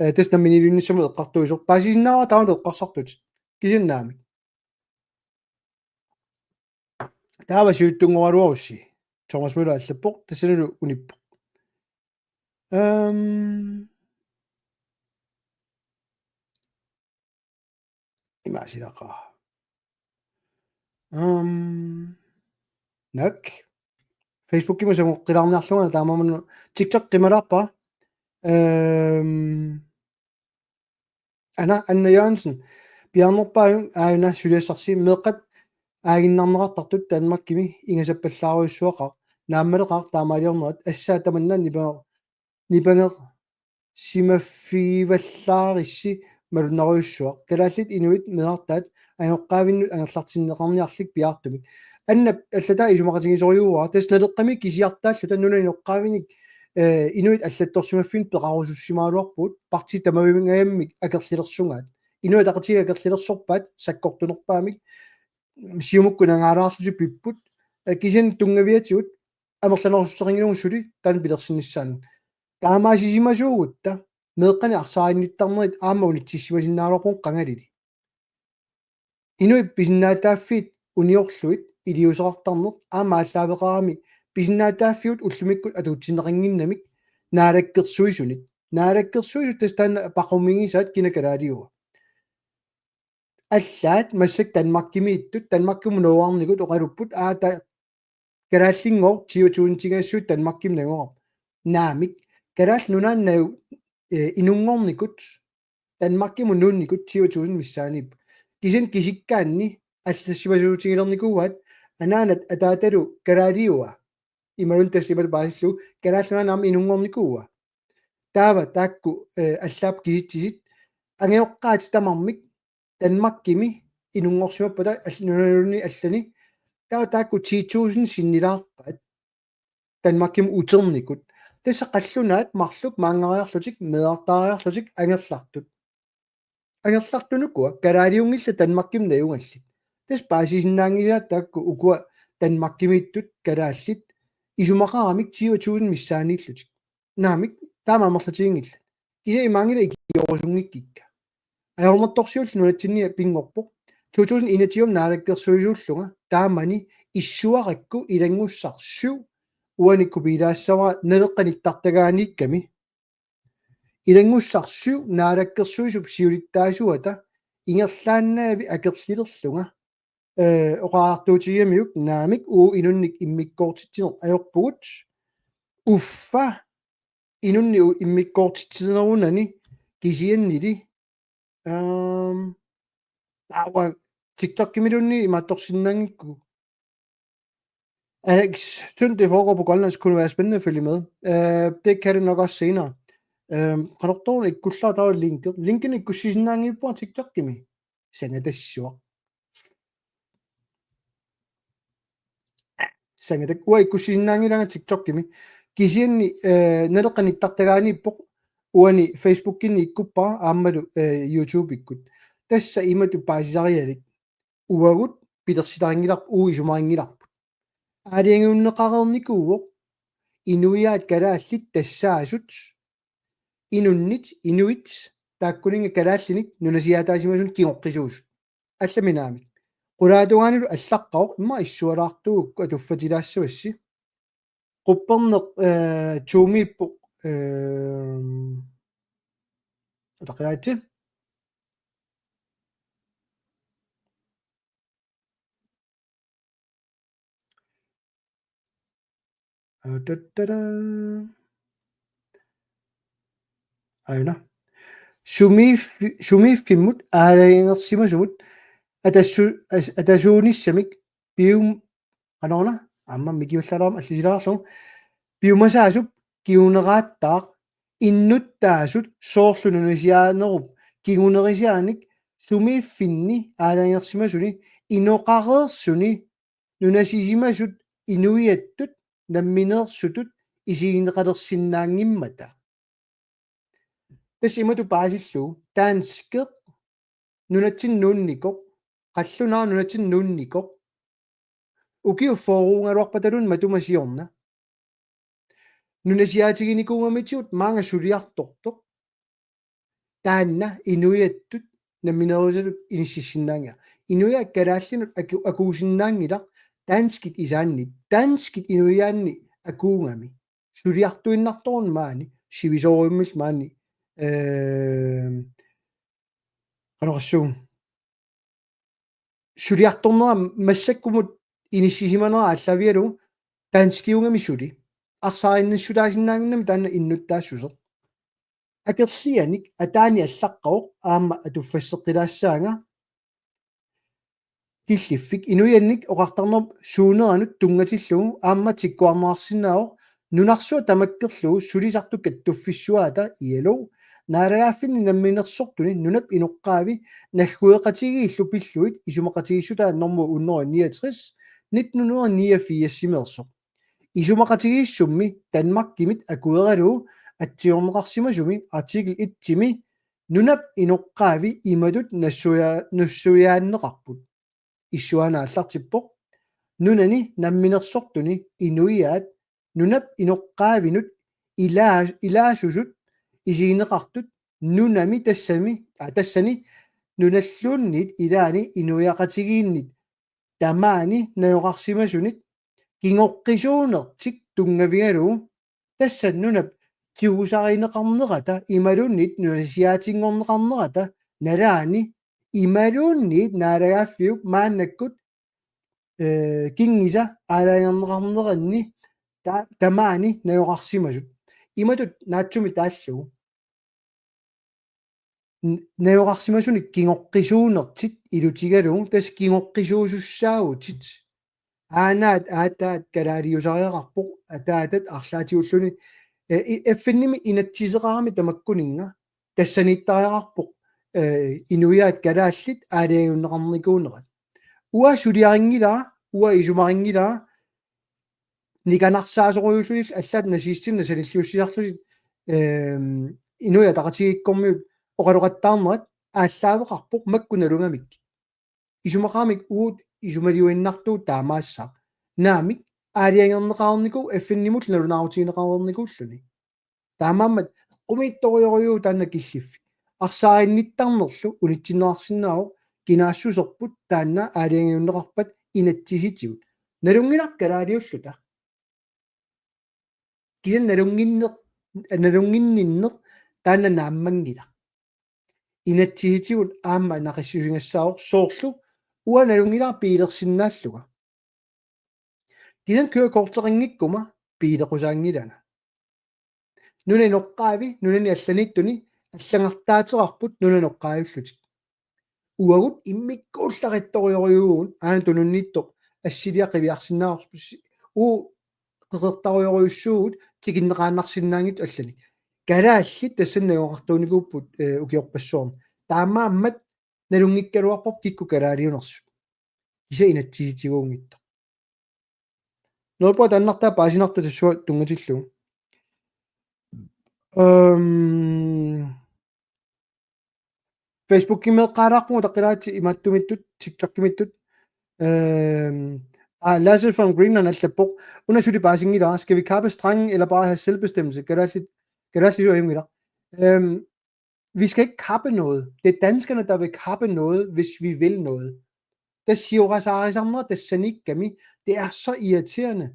Eh, tassa namminiilivinnissamut eqqartuisoq. Paasisinnaavara taamatut eqqarsartutit. Kisianni naamik. Taava siuttunngoraluarussi. Thomas Møller allappoq, tassanilu unippoq. Ehm. Imaasilaqaa. Ehm. Naak. Facebookimi samaqqilaarniarlunga taamaammat TikTok qimalaarpara. Ehm. Ana, Anna Jørgensen, piaarnerpaajun aajuna suliassarsi, meeqqat aaginnarneqartartut Danmarkimi ingasappallaarujussuaqaaq, naammaleqaaq taamaaliornerat, assaat tamanna nipa-, nipangersimaffigivallaarissi malunnarujussuaq. Kalaallit inuit meerartaat angoqqaavinnut angerlartinneqarniarlik piaartumik. Anna, allataa isumaqatigisorujuuara, tassa Naleqqami kisiartaalluta nunap inoqqaavinik, eh, inuit allattorsimaffimmik peqarusussimagaluarpugut, partii tamavinngajammik akerlilersugaat. Inuit Ataqatigiit akerlilersorpaat sakkortunerpaamik, Siumukkut nangaalaarlutik pipput, eh, kisianni tunngaviatigut amerlanerussuteqanngilagut suli taanna pilersinnissaanut. Taamaasisimasuugutta meeqqanik arsaarinnittarnerit aamma unitsissimasinnaagaluarpugut qangalili. Inuit pisinnaatitaaffiit uniorlugit iliuuseqartarneq aamma aallaaveqarami pisinnaatitaaffigut ullumikkut atuutsinneqannginnamik naalakkersuisunit. Naalakkersuisut tassa taanna paqumigisaat kina kalaaliua. Allaat massakkut Danmarkimiittut, Danmarkimut nooreernikut oqalupput, aa, ta-, kalaallinngooq tyve tusindinngaassuit Danmarkimi nangoraat. Naamik, Kalaallit Nunaanni nau-, eh, inunngornikut, Danmarkimut nuunnikut tyve tusind missaaniipput. Kisianni kisikkaanni allassimasuutigilernikuuaat, anaanat ataatalu kalaaliua. Imaluunniit tassa imatut paasillugu, Kalaallit Nunaanni aamma inunngornikuua. Taava taakku, eh, allaapput kisitsisit. Angajoqqaatit tamarmik Danmarkimi inunngorsimappata all-, nunanulluunniit allani. Taava taakku ti tusind sinnilaarpaat Danmarkimut uternikut. Tassa qallunaat marluk maanngariarlutik, meerartaariarlutik, angerlartut. Angerlartut ukua, kalaaliunngillat Danmarkimut najugallit. Tassa paasisinnaanngisaat taakku ukua Danmarkimiittut kalaallit, isumaqaramik tyve tusind missaaniillutik. Naamik, taama amerlatiginngillat. Kisianni imaanngilaq ikiorusunngikkikka. Ajornartorsiullu nunatsinni pinngorpoq. To tusind enogtyve naalakkersuisuullunga, taamani issuarakku ilanngussaq syv, uani kopiilaassavara Naleqqap nittartagaaniikkami. Ilanngussaq syv naalakkersuisup siulittaasuata ingerlaannavik akerlilerlunga. Eh, oqaatigigamikku naamik, uagut inunnik immikkoortitsineq ajorpugut. Uffa inunnik u-, immikkoortitsinerunani kisiannili. Ehm, aava TikTokimiluunniit imaattorsinnaanngikkugut. Alex, synes det foregår på grønlandsk, kunne være spændende at følge med. Øh, det kan det nok også senere. Øh, qanortoq ikkullaartaralugu linki. Linkinik ikkussisinnaanngippunga TikTokimi. Sangatassuaq. Sangatak, uanga ikkussisinnaanngilanga TikTokimi. Kisianni, øh, Naleqqap nittartagaaniippoq, uani Facebookinni ikkuppara aammalu, øh, YouTubeikkut. Tassa imatut paasisarialik. Uagut pilersitarinngilarput, uagut isumarinngilarput. Aalajangiunneqareernikuuvoq inuiaat kalaallit tassaasut inunnit, inuit, taakkuninnga kalaallinit nunasiaataasimasut kingoqqisuusut. Allamik naamik. Qulaatungaanilu allaqqavoq, immaqa issualaartuugukku atuffatilaassavassi. Qupperneq, eh, Tuumiippoq, eh, utaqqilaaritsi. Aa, tattara. Aajuna. Sumiiffi-, sumiiffimmut aalajangersimasumut atassu-, as-, atasuunissamik pium-, qanoruna, aamma mikiullaalaarama allisilaarlugu. Piumasaasup kinguneraattaaq innuttaasut soorlu nunasiaanerup kingunerisaanik sumiiffinni aalajangersimasuni inoqareersuni nunasisimasut inuiattut nammineersutut isigineqalersinnaanngimmata. Tassa imatut paasillugu, danskeq nunatsinni nuunnikoq, qallunaaq nunatsinni nuunnikoq, ukiut fyrreugaluarpataluunniit matuma siorna nunasiaatiginikuugamitigut maanga suliartortoq. Taanna inuiattut nammineerusutut inississinnaanngilara. Inuiaat kalaallinut aku-, akuusinnaanngilaq danskit isaanni, danskit inuiaanni akuugami. Suliartuinnartoruna maani, sivisoorujummillu maani, eh, qanoq oqassuunga. Suliartornera massakkumut inissisimanera aallaavigalugu danskiugami suli. Arsaarinnissutaasinnaannginnami taanna innuttaassuseq. Akerlianik ataani allaqqavoq aamma atuffasseqqilaassaanga. Killiffik inuiannik oqartarnerup suuneranut tunngatillugu aamma tikkuarneqarsinnaavoq nunarsuaq tamakkerlugu sulisartut kattuffissuaata I L O naalagaaffinni namminersortuni nunap inoqqaavi naggueqatigiillu pillugit isumaqatigiissutaat normu hundrede niogtres nitten hundrede niogfirs-imeersoq. Isumaqatigiissummi Danmarkimit akueralugu atsiorneqarsimasumi artikel et-imi nunap inoqqaavi imatut nassuia-, nassuiaanneqarput. Issuaana aallartippoq. Nunani namminersortuni inuiaat nunap inoqqaavinut ilaa-, ilaasusut isigineqartut nunami tassami, aa, tassani nunalluunniit ilaani inuiaqatigiinnit tamaani najugaqarsimasunit kingoqqisuunertik tunngavigalugu tassa nunap tigusarineqarnerata imaluunniit nunasiaatinngorneqarnerata nalaani imaluunniit naalagaaffiup maannakkut, eh, kinngisa aalajangerneqarneranni ta-, tamaani najugaqarsimasut. Imatut naatsumik taallugu. N-, najugaqarsimasunit kingoqqisuunertit ilutigalugu tassa kingoqqisuusussaavutit. Aanaat aataat kalaaliusariaqarpoq ataatat arlaatigut ulluni, eh, i-, F N-imi inatsiseqarami tamakkuninnga tassaniittariaqarpoq, eh, inuiaat kalaallit aalajangiunneqarnikuunerat. Uanga suliarinngilara, uanga isumarinngilara, nikanarsaasorujuulluni allaat nazistinnut sanilliussisarlutik, ehm, Inuit Ataqatigiikkormiut oqaloqattaarnerat aallaaveqarpoq makku nalugamikkik. Isumaqaramik uagut isumaliuinnartugut taamaassaaq. Naamik aalajangerneqareernikuuvoq F N-imut nalunaarutigineqareernikuulluni. Taamaammat eqqumiitsorujorujuuvoq taanna killiffik. Arsaarinnittarnerlu unitsinneqarsinnaavoq kinaassuserput taanna aalajangiunneqarpat inatsisitigut. Nalunngilarput kalaaliulluta. Kisianni nalunnginneq, nalunnginninneq taanna naammanngilaq. Inatsisitigut aamma naqissusigassaavoq soorlu uanga nalunngilara biilersinnaallunga. Kisianni kørekorteqanngikkuma biilequsaanngilanga. Nunap inoqqaavi, nunani allaniittuni allanngortaateqarput nunap inoqqaavillutik. Uagut immikkuullarissorujorujuuvugut aana tununniittoq assiliaq qiviarsinnaavarput, uagut qeqertarujorujussuuvugut tikinneqaannarsinnaanngitsut allanik. Kalaallit tassani najugaqartuunikuupput, eh, ukiorpassuarni. Taamaammat nalunngikkaluarparput kikkut kalaaliunersut. Kisianni inatsisitiguunngitsoq. Neriuppunga taannartaa paasinartoq tassunga tunngatillugu. Øhm, Facebookimeeqqaalaarpugut utaqqilaaritsi imaattumiittut, TikTokimiittut, Øhm, ah, Lasse from Greenland allappoq: Una suli paasinngilara, skal vi kappe striden, eller bare have selvbestemmelse? Kalaallit, kalaallisut ajunngilaq. Øhm, vi skal ikke kappe noget. Det er danskerne, der vil kappe noget, hvis vi vil noget. Tassa siorasaarisarnera tassaniikkami. Det er så irriterende.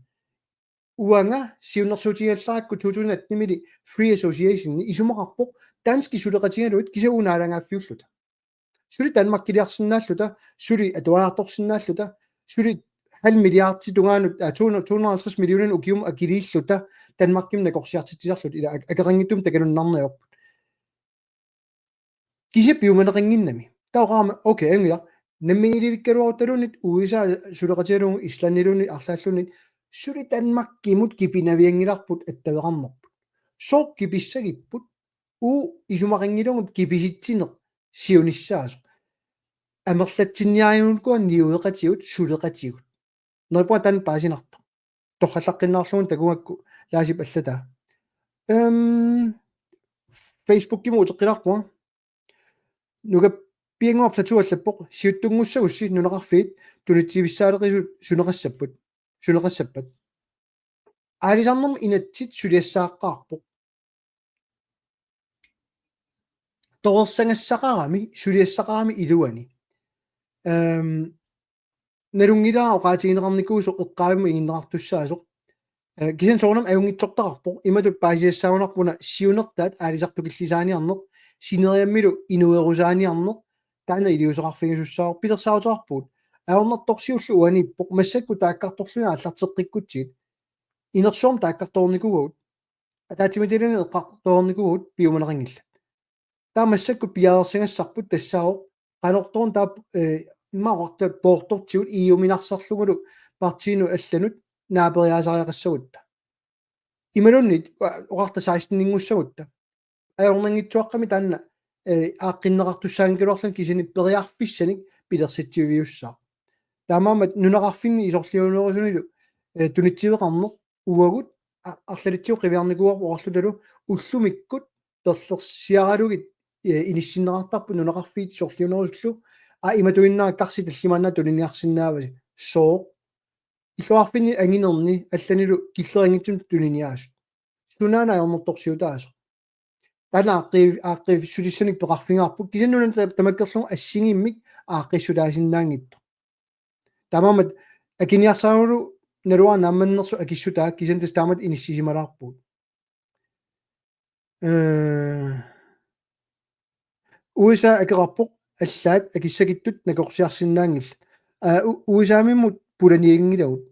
Uanga siunnersuutigigallarakku to tusind atten-imili Free Association isumaqarpoq danskit suleqatigalugit kisianni uagut naalagaaffiulluta. Suli Danmarkiliarsinnaalluta, suli atuariartorsinnaalluta, suli halv milliardi tungaanut, aa, to hundrede, to hundrede og halvtreds millioner ukiumut akiliilluta Danmarkimut nakorsiartitsisarluta, ila ak-, akeqanngitsumik takulinnarneq ajorput. Kisianni piumaneqannginnami. Taava oqarama, okay, ajunngilaq. Namminiilivikkaluaruttaluunniit U S A suleqatigalugu, Islandiluunniit arlaalluunniit, suli Danmarkimut kipinavianngilarput attaveqarnerput. Sooq kipissagipput? Uagut isumaqanngilagut kipisitsineq siunissaasoq. Amerlatsinniarigunikuuagut niueqatigut, suleqatigut. Neriuppunga taanna paasinartoq. Torrallaqqinnaarlugu takugakku Laasip allataa. Øhm, Facebookimi uteqqilaarpunga. Nukappiannguaq Platou allappoq: Siuttunngussagussi nunaqarfiit tunitsivissaaleqisut suneqassapput. Suneqassappat? Aalisarnermut inatsit suliassaaqqaarpoq. Torersagassaqarami, suliassaqarami iluani. Øhm, nalunngilara oqaatigineqarnikuusoq eqqaavimmut iginneqartussaasoq. Øh, kisianni soorunami ajunngitsortaqarpoq, imatut paasisassaagunarpoq una siunertaat aalisartukillisaaniarneq, sineriammilu inuerusaaniarneq, taanna iliuuseqarfigisussaavoq, pilersaaruteqarpugut. Ajornartorsiullu uaniippoq, massakkut taakkartorlugit aallarteqqikkutsigit. Inersuarmi taakkartoornikuuagut. Ataatsimiititaliami eqqartoornikuuagut, piumaneqanngillat. Taava massakkut piareersagassarput tassaavoq qanortoq taava, øh, immaqa oqarta poortortigut E U-minarsarlugulu partiinut allanut naaperiaasariaqassagutta. Imaluunniit, øh, oqarta seksten-inngussagutta. Ajornanngitsuaqqamik taanna, øh, aaqqinneqartussaanngikkaluarluni kisianni periarfissanik pilersitsiviussaaq. Taamaammat nunaqarfinni isorliunerusunilu, øh, tunitsiveqarneq uagut a-, arlalitsigut qiviarnikuuarput oqarlutalu ullumikkut perlersiaralugit, øh, inissinneqartarput nunaqarfiit sorliunerusullu, aa, imatuinnaq karsi tallimaannaat tuniniarsinnaavasi. Sooq? Illoqarfinni anginerni allanilu killeqanngitsumik tuniniaasut. Sunaana ajornartorsiutaasoq? Taanna aaqqi-, aaqqissutissanik peqarfigaarput, kisianni nunani ta-, tamakkerlugu assigiimmik aaqqissutaasinnaanngitsoq. Taamaammat akiniarsaralugu naluara naammannersoq akissutaa, kisianni tassa taamatut inissisimalaarpugut. Øh, U S A akeqarpoq, allaat akissakittut nakorsiarsinnaanngillat. Aa, U-, U S A-mimmut pulanianngilagut.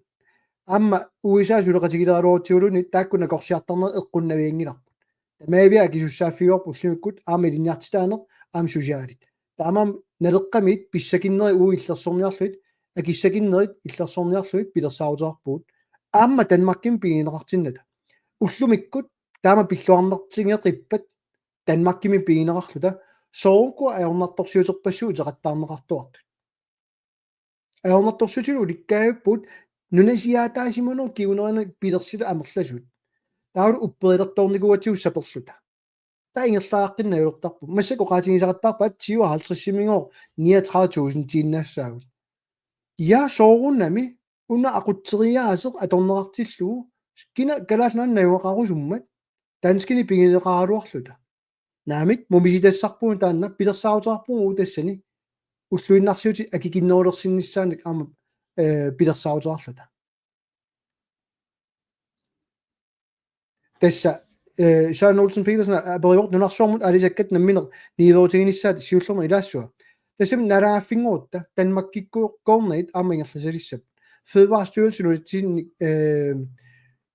Aamma U S A suleqatigileraluarutsiguluunniit taakku nakorsiartarnerit eqqunnavianngilarput. Tamaavia akisussaaffigaarput ullumikkut aamma ilinniartitaaneq, aamma socialit. Taamaammat Naleqqamiit pissakinnerit uagut illersorniarlugit, akissakinnerit illersorniarlugit pilersaaruteqarpugut. Aamma Danmarkimut pigineqartinnata. Ullumikkut taama pilluarnartigeqippat Danmarkimi pigineqarluta, soorlu ajornartorsiuterpassuit uteqattaarneqartuartut. Ajornartorsiutillu ulikkaavippugut nunasiaataasimanerup kingunerinik pilersitat amerlasuut. Taavalu upperilertoornikuugatsigu saperluta. Taava ingerlariaqqinneq najugaqarpoq. Massakkut oqaatigisaqattaarpaat tyve halvtreds-imigooq niogtredive tusind-iinnassaagut. Ja, soorunami una aqutseriaaseq atorneqartillugu, kina Kalaallit Nunaanni najugaqarusummat danskinik pigineqaraluarluta. Naamik, mumisittassarpugut taanna, pilersaaruteqarpugut uagut tassani ulluinnarsiutit akikinnerulersinnissaanik aamma, øh, pilersaaruteqarluta. Tassa, øh, Søren Olsen Petersen aperivoq nunarsuarmut aalisakkat nammineq niuerutiginissaat siullermik ilaassua. Tassami naalagaaffinngorutta Danmarkikkoornagit aamma ingerlasalissapput. Fødevarestyrelsen nunatsinni, øh,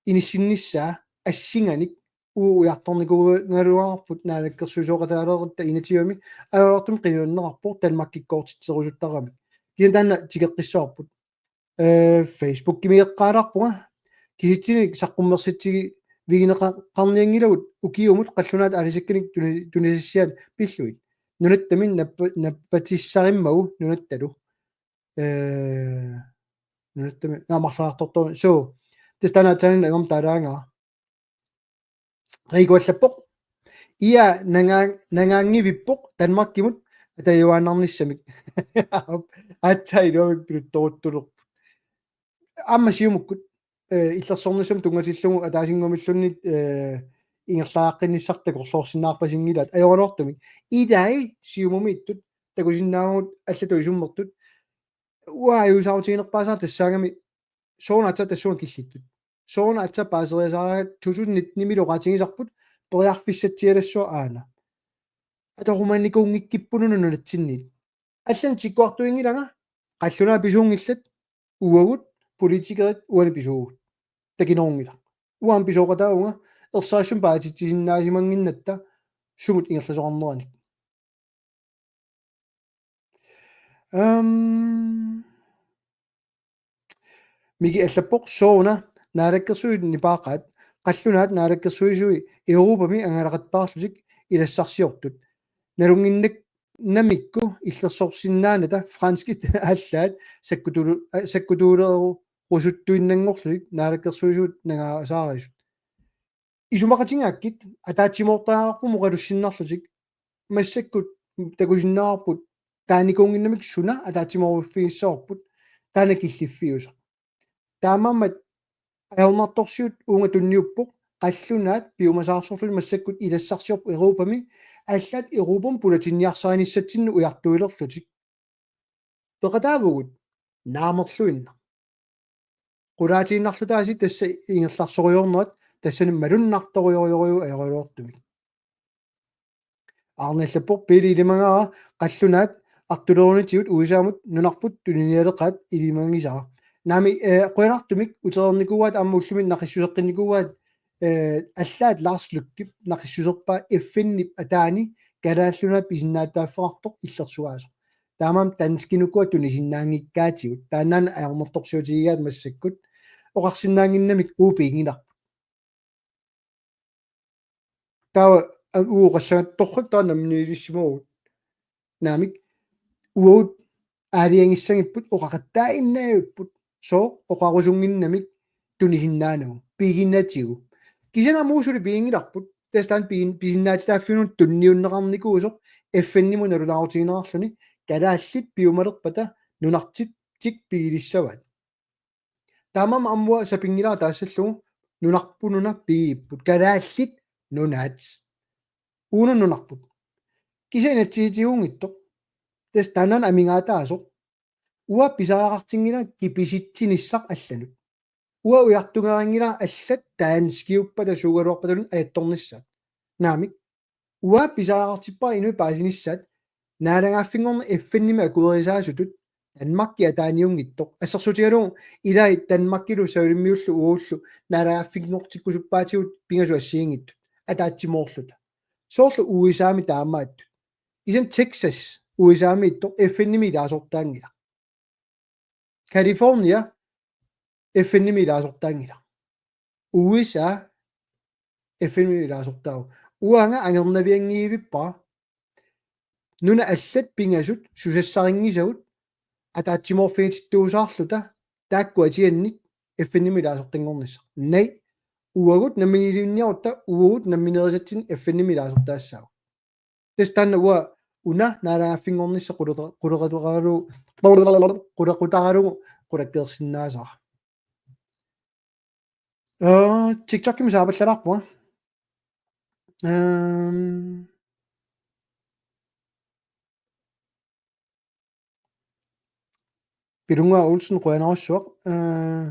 inissinnissaa assinganik uagut ujartornikuugaluarput naalakkersuisooqataalereeratta inatsimmi, ajoraluartumik qiviarneqarpoq Danmarkikkoortitserusuttaramik. Kisianni taanna tikeqqissavarput. Øh, Facebookimi eqqaalaarpunga. Kisitsinik saqqummersitsivigineqarnianngilagut ukiumut qallunaat aalisakkanik tuni-, tunisassiaat pillugit. Nunattami nappa-, nappatissarimmagu nunattalu. Øh, nunattami, naa, marloriartortoq. So, tassa taanna aatsaannguaq immaqa taalaagara. Riku allappoq: IA nangaa-, nangaanngivippoq Danmarkimut, tajuaannarnissamik. Aatsaat iluamik piluttoruttulerput. Aamma Siumukkut, eh, illersornissamut tunngatillugu ataasinnguamilluunniit, eh, ingerlaqqinnissartik takorloorsinnaarpasinngilaat ajoraluartumik. Ilai Siumumiittut takusinnaavagut allatut isummertut. Uanga ajuusaarutiginerpaasara tassaagami soorunami aatsaat tassunga killittut. Soorunami aatsaat paaseriasaaraat to tusind nitten-imilu oqaatigisarput periarfissatsialassuaq aana. Atorumanikuunngikkipput una nunatsinniit. Allanik tikkuartuinngilanga, qallunaat pisuunngillat, uagut politikerit uani pisuugut. Takinerunngilaq. Uanga pisooqataavunga, ersarissumik paasititsisinnaasimanginnatta sumut ingerlasoqarneranik. Øhm, Miki allappoq sooruna naalakkersuisut nipaaqaat, qallunaat naalakkersuisui Europami angalaqattaarlutik ilassarsiortut. Nalunnginnak namikku illersorsinnaanata franskit allaat sakkutulu-, a-, sakkutuulerusuttuinnanngorlutik naalakkersuisut nangaasaarisut. Isumaqatigaakkit ataatsimoortariaqarput oqalussinnarlutik massakkut takusinnaavarput taanikuunnginnamik suna ataatsimooriffigissavarput taanna killiffiusoq. Taamaammat ajornartorsiut uunga tunniuppoq qallunaat piumasaarsorlutik massakkut ilassarsiorput Europami allaat Europami pulatinniarsarinissatsinnik ujartuilerlutik. Peqataavugut naamerluinnaq. Qulaatiinnarlutaasi tassa ingerlarsoriornerat tassani malunnartorujorujuuvoq ajoraluartumik. Arne allappoq Pele ilimagaara qallunaat artulerunitigut U S A-mut nunarput tuninialeqaat ilimagisara. Naamik, eh, qujanartumik utereernikuuaat aamma ullumi naqissuseqqinnikuuaat, eh, allaat Lars Løkkep naqissuserpaa F N-ip ataani Kalaallit Nunaat pisinnaatitaaffeqartoq illersugaasoq. Taamaammat danskit ukua tunisinnaanngikkaatigut. Taannaana ajornartorsiutigigaat massakkut. Oqarsinnaannginnamik uagut piginngilarput. Taava, a-, uagut qassagattorrak taava namminiilissimavugut. Naamik, uagut aalajangissagipput oqaqattaaginnavipput. Sooq oqarusunnginnamik tunisinnaanagu. Piginatigu. Kisianni aamma uagut suli piginngilarput. Tassa taanna pigin-, pisinnaatitaaffiunut tunniunneqarnikuusoq F N-imut nalulaarutigineqarluni kalaallit piumalerpata nunartik pigilissavaat. Taamaammat aamma uanga sapinngilara taassallugu nunarput nuna pigipput. Kalaallit Nunaat. Uunga nunarput. Kisianni inatsisitigunngitsoq. Tassa taanna amigaataasoq. Uanga pisariaqartinngilanga kipisitsinissaq allanut. Uanga ujartugarinngilanga allat danskiuppata suugaluarpata ajattornissaat. Naamik. Uanga pisariaqartippara inuit paasinissaat naalagaaffinngorneq F N-imi akuerisaasutut Danmarki ataaniunngitsoq. Assersuutigalugu ilai Danmarkilu Savalimmiullu uagullu naalagaaffinngortikkusuppaatigut pingasut assigiinngitsut ataatsimoorluta. Soorlu U S A-mi taamaattut. Kisianni Texas U S A-miittoq F N-imi ilaasortaanngilaq. California F N-imi ilaasortaanngilaq. U S A F N-imi ilaasortaavoq. Uanga angernavianngivippara. Nunat allat pingasut susassarinngisagut ataatsimoorfigitittuusaarluta taakku atiannik F N-imi ilaasortanngornissaq. Naamik uagut namminiilivinniarutta uagut nammineerisatsinnik F N-imi ilaasortaassaagut. Tassa taanna uanga una naalagaaffinngornissaq quleqa-, qulequtaralugu, qulequtaralugu qulakkeersinnaasara. Aa, TikTokimi saapallalaarpunga. Ehm, Pilunnguaq Olsen qujanarsuaq. Aa,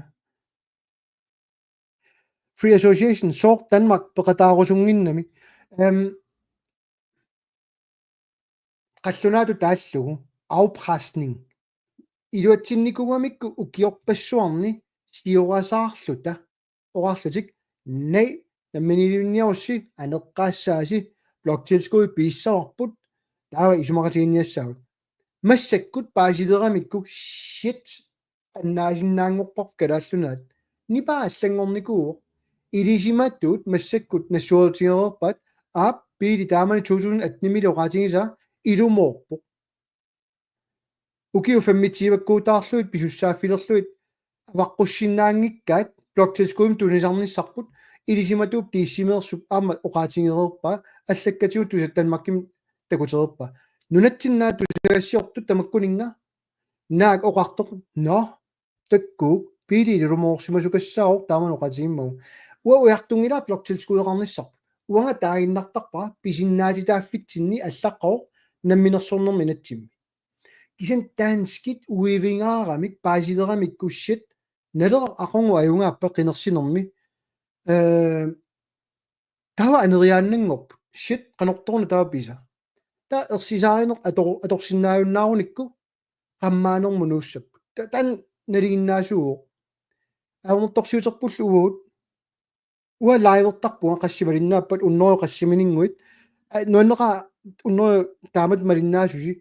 Free Association, sooq Danmark peqataarusunnginnami. Ehm, qallunaatut taallugu, afpresning. Iluatsinnikuugamikku ukiorpassuarni siorasaarluta oqarlutik, naamik, namminiilivinniarussi aneqqaassaasi, bloktilskud piissavarput, taava isumaqatigiinniassaagut. Massakkut paasileramikku, shit, annaasinnaanngorparput Kalaallit Nunaat. Nipaa allanngornikuuvoq. Ilisimatuut massakkut nassuerutigereerpaat, aap, Pele taamani to tusind atten-imilu oqaatigisaa ilumoorpoq. Ukiut femogtyve-kkuutaarlugit pisussaaffilerlugit avaqqussinnaanngikkaat bloktilskudinik tunisarnissarput, ilisimatuup tiissimeersup aamma oqaatigereerpaa, allakkatigut tusat Danmarkimut takutereerpaa. Nunatsinni tusagassiortut tamakkuninnga naak oqartoq, nå, takkuuk, biililumoorsimasukassaaq taamani oqaatigimmagu. Uanga ujartunngilara bloktilskudeqarnissarput. Uanga taaginnartarpara pisinnaatitaaffitsinni allaqqavoq namminersornermi inatsimmi. Kisianni danskit uivingaaramik paasileramikku shit, Naleraq aqagu ajugaappat qinersinermi. Eh, taava aneriaannanngorput. Shit, qanortoruna taava pisa. Taava ersisaarineq ator-, atorsinnaajunnaarunikuuvoq qammaanermut nuussapput. Ta-, taanna nalinginnaasuuvoq. Ajornartorsiuterpullu uagut. Uanga livertarpunga qassit malinnaappat, hundrede qassiminnguit. Aa, nuanneqaaq hundrede taamatut malinnaasusi.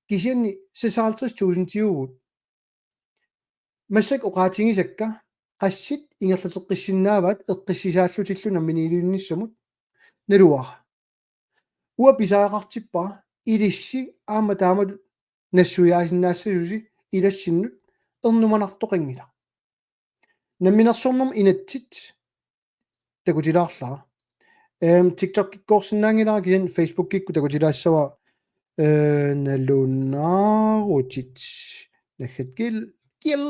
Kisianni seksoghalvtreds tusindiuvugut. Massakkut oqaatigisakka qassit ingerlateqqissinnaavaat eqqissisaallutillu namminiilivinnissamut naluara. Uanga pisariaqartippara ilissi aamma taamatut nassuiaasinnaassasusi ilassinnut ernumanartoqanngilaq. Namminersornermi inatsit takutilaarlara. Ehm, TikTok-ikkoorsinnaanngilara kisianni Facebook-ikkut takutilaassavara, eh, nalunaarutit. Naggat kiil, kiil.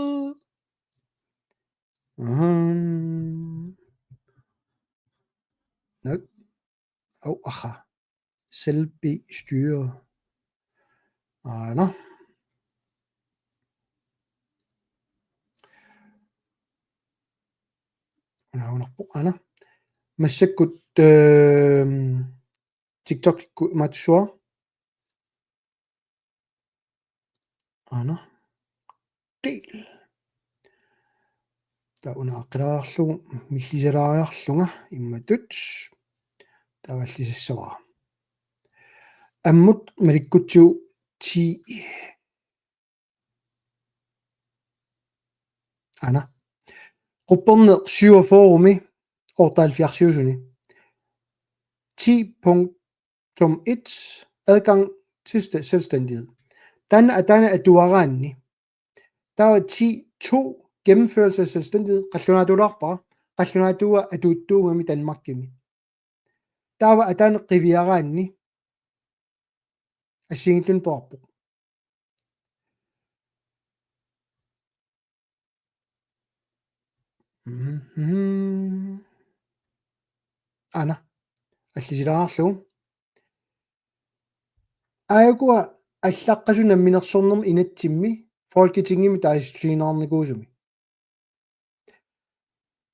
Ahan. Nok. Au, aha. Selvbestyre. Aana. Una, una, ana. Massakkut, ehm, TikTok-ikkut imaattussuara. Aana. Del. Taava una aaqqilaareerlugu millisalaariarlunga imatut. Taava allisassavara. Ammut malikkutsigu ti. Aana. Qupperneq syvogfyrre-mi otteoghalvfjerds-iusuni. Ti punktum et. Adgang til st-, selvstændighed. Taanna ataani atuaraanni. Taava ti to, gennemførelse af selvstændighed. Qallunaatulaarpara. Qallunaatuuvoq atuuttuugami Danmarkimi. Taava ataani qiviaraanni. Assigiinngitsunik peqarpoq. Mhm. Aana. Allisilaarlugu. Aajukua allaqqasut namminersornermi inatsimmi Folketingimi taasissutigineqarnikuusumi.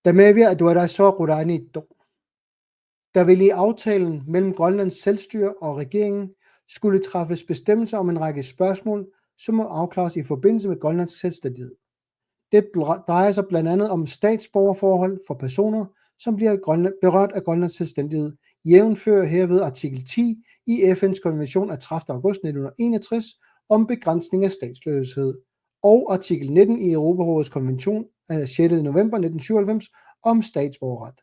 Tamaviaat atualaassavara qulaaniittoq. Der vil i aftalen mellem Grønlands Selvstyre og regeringen skulle træffes bestemmelser om en række spørgsmål, som må afklares i forbindelse med Grønlands selvstændighed. Det dre-, drejer sig blandt andet om statsborgerforhold for personer, som bliver Grønland, berørt af Grønlands selvstændighed, jævnfør herved artikel ti i F N's konvention af tredivte august nitten hundrede og enogtres om begrænsning af statsløshed og artikel nitten i Europarådets konvention af sjette november nitten syvoghalvfems om statsborgerret.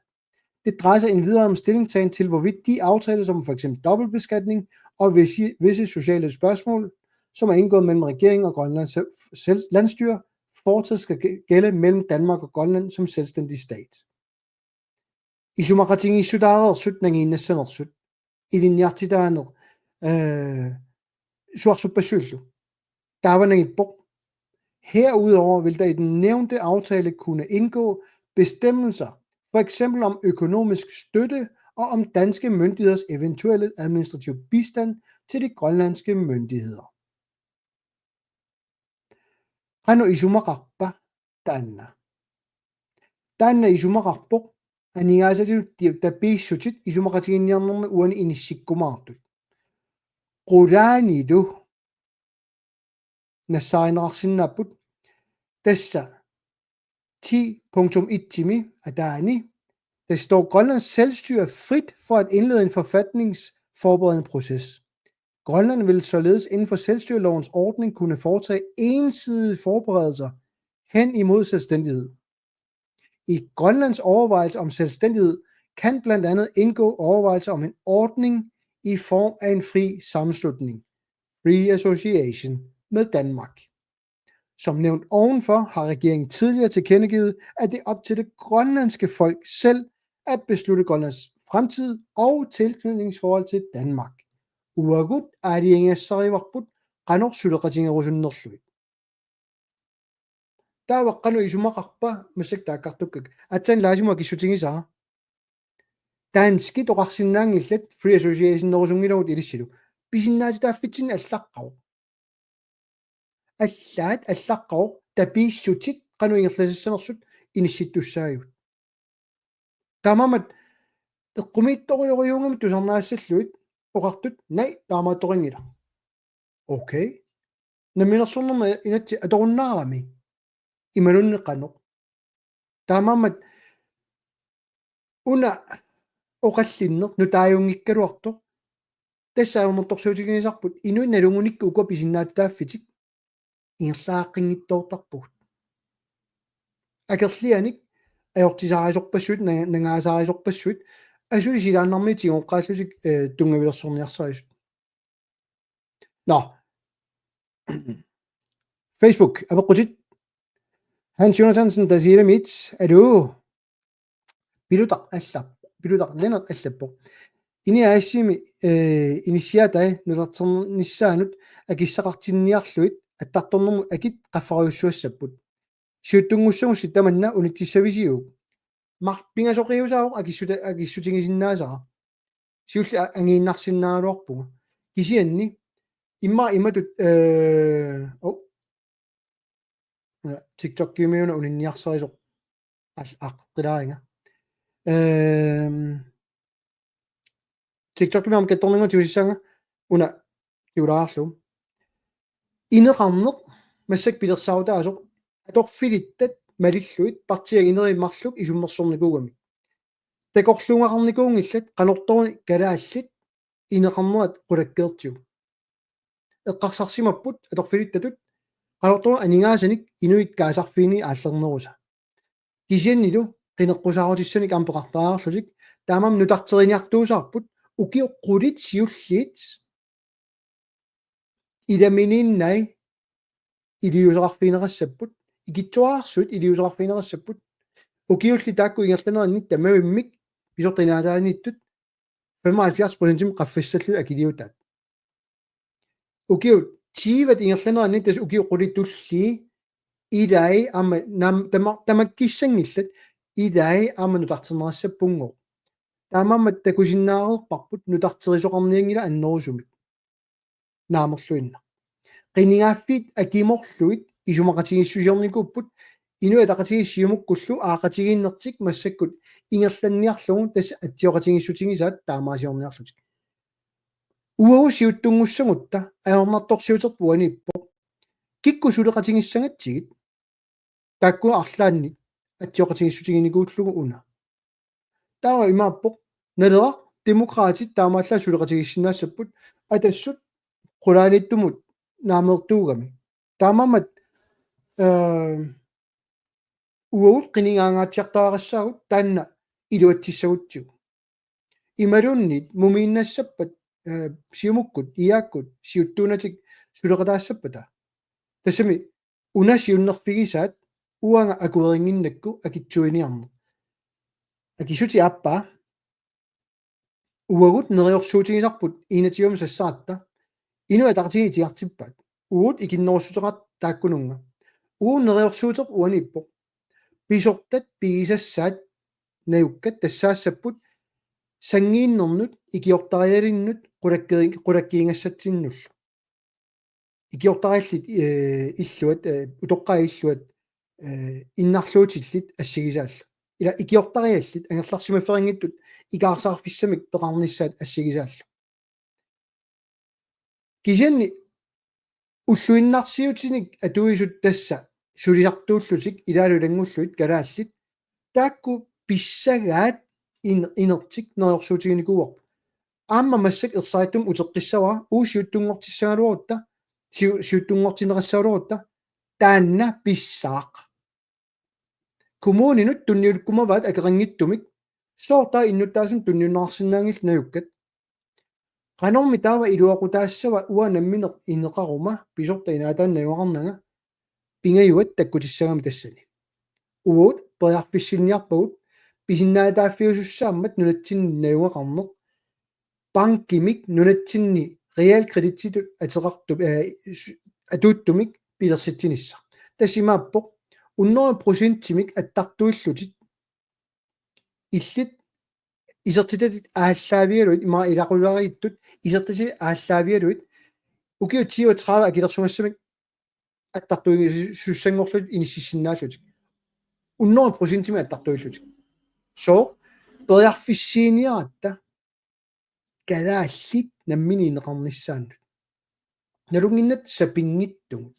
Det drejer sig endvidere om stillingtagen til, hvorvidt de aftaler som for eksempel dobbeltbeskatning og visse, visse sociale spørgsmål, som er indgået mellem regeringen og Grønlands selv, selv, landsstyre, fortsat skal gæ-, gælde mellem Danmark og Grønland som selvstændig stat. Isumaqatigiissutaareersut nangiinnassanersut. Ilinniartitaaneq, eh, suarsuppassuillu. Taava nangippoq. Herudover vil der i den nævnte aftale kunne indgå bestemmelser, for eksempel om økonomisk støtte og om danske myndigheders eventuelle administrative bistand til de grønlandske myndigheder. Qanoq isumaqarpa taanna? Taanna isumaqarpoq aningaasatigut ti-, tapiissutit isumaqatiginninniarnermi uani inissikkumaartut. Qulaanilu nassaarineqarsinnaapput tassa ti punktum et-imi ataani. Der står: Grønlands selvstyre er frit for at indlede en forfatningsforberedende proces. Grønland vil således inden for selvstyrelovens ordning kunne foretage ensidige forberedelser hen imod selvstændighed. I Grønlands overvejelse om selvstændighed kan blandt andet indgå overvejelser om en ordning i form af en fri sammenslutning, free association, med Danmark. Som nævnt ovenfor har regeringen tidligere tilkendegivet, at det er op til det grønlandske folk selv at beslutte Grønlands fremtid og tilknytningsforhold til Danmark. Uagut aalajangigassarivarput qanoq suleqatigerusunnerlugit. Taava qanoq isumaqarpa massakkut taakkartukkakka? Aatsaat Laasimut akissutigisara. Danskit oqarsinnaanngillat free association-erusunngilagut ilissilu. Pisinnaatitaaffitsinni allaqqavoq. Allaat allaqqavoq tapiissutit qanoq ingerlasassanersut inissittussaagigut. Taamaammat eqqumiitsorujorujuugami tusarnaassallugit oqartut, nej, taamaattoqanngilaq. Okay. Namminersornermi inatsit atorunnaarami. Imaluunniit qanoq. Taamaammat una oqallinneq nutaajunngikkaluartoq. Tassa ajornartorsiutigisassarput inuit nalugunikkit ukua pisinnaatitaaffitik ingerlaqqiinngitsoortarpugut. Akerlianik ajortisaarisorpassuit, na-, nangaasaarisorpassuit, asuli silaannarmiit tigoqqaallutik, eh, tunngavilersorniarsarisut. Nå. Facebook, apeqqutit. Hans Jonathansen, Tasiilamit, aluu. Pilutaq alla-, Pilutaq Lennert allappoq. INI A/S-imi, eh, inissiaatai nutarternissaannut akissaqartinniarlugit attartornermut akit qaffarujussuassapput. Siuttunngussagusi tamanna unitsissavisiuk? Marluk pingasoqiusaavoq akissuta-, akissutigisinnaasara. Siulleq a-, angiinnaarsinnaagaluarpunga. Kisianni immaqa imatut, eh, oh. Una TikTokimi una uninniarsarisoq al-, aqqilaaringa. Ehm, TikTokimi aamma kattorninngua tigusissaanga una kigulaarlugu. Ineqarneq massakkut pilersaarutaasoq atorfilittat malillugit partiiat inerit marluk isummersornikuugamik. Takorluugaqarnikuunngillat qanortooruni kalaallit ineqarnerat qulakkeertigu. Eqqarsarsimapput atorfilittatut qanortooruni aningaasanik inuit kaasarfiini aallernerusa. Kisiannilu qineqqusaarutissanik aamma peqartariaqarlutik, taamaammat nutarteriniartuusaarput ukiut qulit siulliit ilaminiinnai iliuuseqarfigineqassapput, ikittuararsuit iliuuseqarfigineqassapput, ukiulli taakku ingerlaneranni tamavimmik pisortat inaataaniittut femoghalvfjerds procentimik qaffassallutik akiliutaat. Ukiut tyvet ingerlaneranni tassa ukiut qulit tullii ilai aamma nam-, tama-, tamakkissanngillat ilai aamma nutarterneqassappunngooq. Taamaammat takusinnaareerparput nutarterisoqarnianngilaq annerusumik. Naamerluinnaq. Qinigaaffiit akimorlugit isumaqatigiissusiornikuupput Inuit Ataqatigiit Siumukkullu aaqatigiinnertik massakkut ingerlanniarlugu tassa atsioqatigiissutigisaat taamaasiorniarlutik. Uagut siuttunngussagutta ajornartorsiuterput uaniippoq. Kikkut suleqatigissagatsigit? Taakku arlaannik atsioqatigiissutiginikuullugu una. Taava imaappoq Naleraq Demokraatit taamaallaat suleqatigiissinnaassapput Atassut qulaaniittumut naameertuugami. Taamaammat, eh, uagut qinigaangaatsiartariaqassaagut taanna iluatsissagutsigu. Imaluunniit mumiinnassappat, eh, Siumukkut, IA-kkut, siuttuunatik suleqataassappata. Tassami una siunnerfigisaat uanga akuerinnginnakku akitsuiniarneq. Akissutit aappaa. Uagut neriorsuutigisarput enogtyvemi sassaratta. Inuit Ataqatigiit itigartippaat. Uagut ikinnerussuteqartut taakkununnga. Uagut neriorsuuterput uaniippoq. Pisortat pigisassaat najukkat tassaassapput sanngiinnernut ikiortarialinnut qulakkeri-, qulakkiigassatsinnullu. Ikiortariallit, eh, illuat, eh, utoqqaat illuat, eh, innarluutillit assigisaallu. Ila ikiortariallit angerlarsimaffeqanngitsut ikaarsaarfissamik peqarnissaat assigisaallu. Kisianni ulluinnarsiutinik atuisut tassa sulisartuullutik ilaalu ilanngullugit kalaallit taakku pissagaat in-, inertik neriorsuutiginikuuarput. Aamma massakkut ersarittumik uteqqissavara uagut siuttunngortissagaluarutta, siu-, siuttunngortinneqassagaluarutta, taanna pissaaq. Kommuninut tunniukkumavaat akeqanngitsumik, sooq taava innuttaasunut tunniunneqarsinnaanngillat najukkat? Qanormi taava iluaqutaassava uanga nammineq ineqaruma pisortat inaataanni najugaqarnanga? Pingajuat takkutissagami tassani. Uagut periarfissinniarpagut pisinnaatitaaffiusussaammat nunatsinni najugaqarneq. Bankimik nunatsinni realkredititut ateqartumik, eh, su-, atuuttumik pilersitsinissaq. Tassa imaappoq hundrede procentimik attartuillutit illit isertitatit aallaavigalugit, ima ilaqutariittut isertitatit aallaavigalugit, ukiut tyve tredive akilersugassamik attartuisussanngorlutit inississinnaallutik. Hundrede procentimik attartuillutik. Sooq, periarfissiiniaratta kalaallit nammineq ineqarnissaannut. Nalunnginnami sapinngitsugut.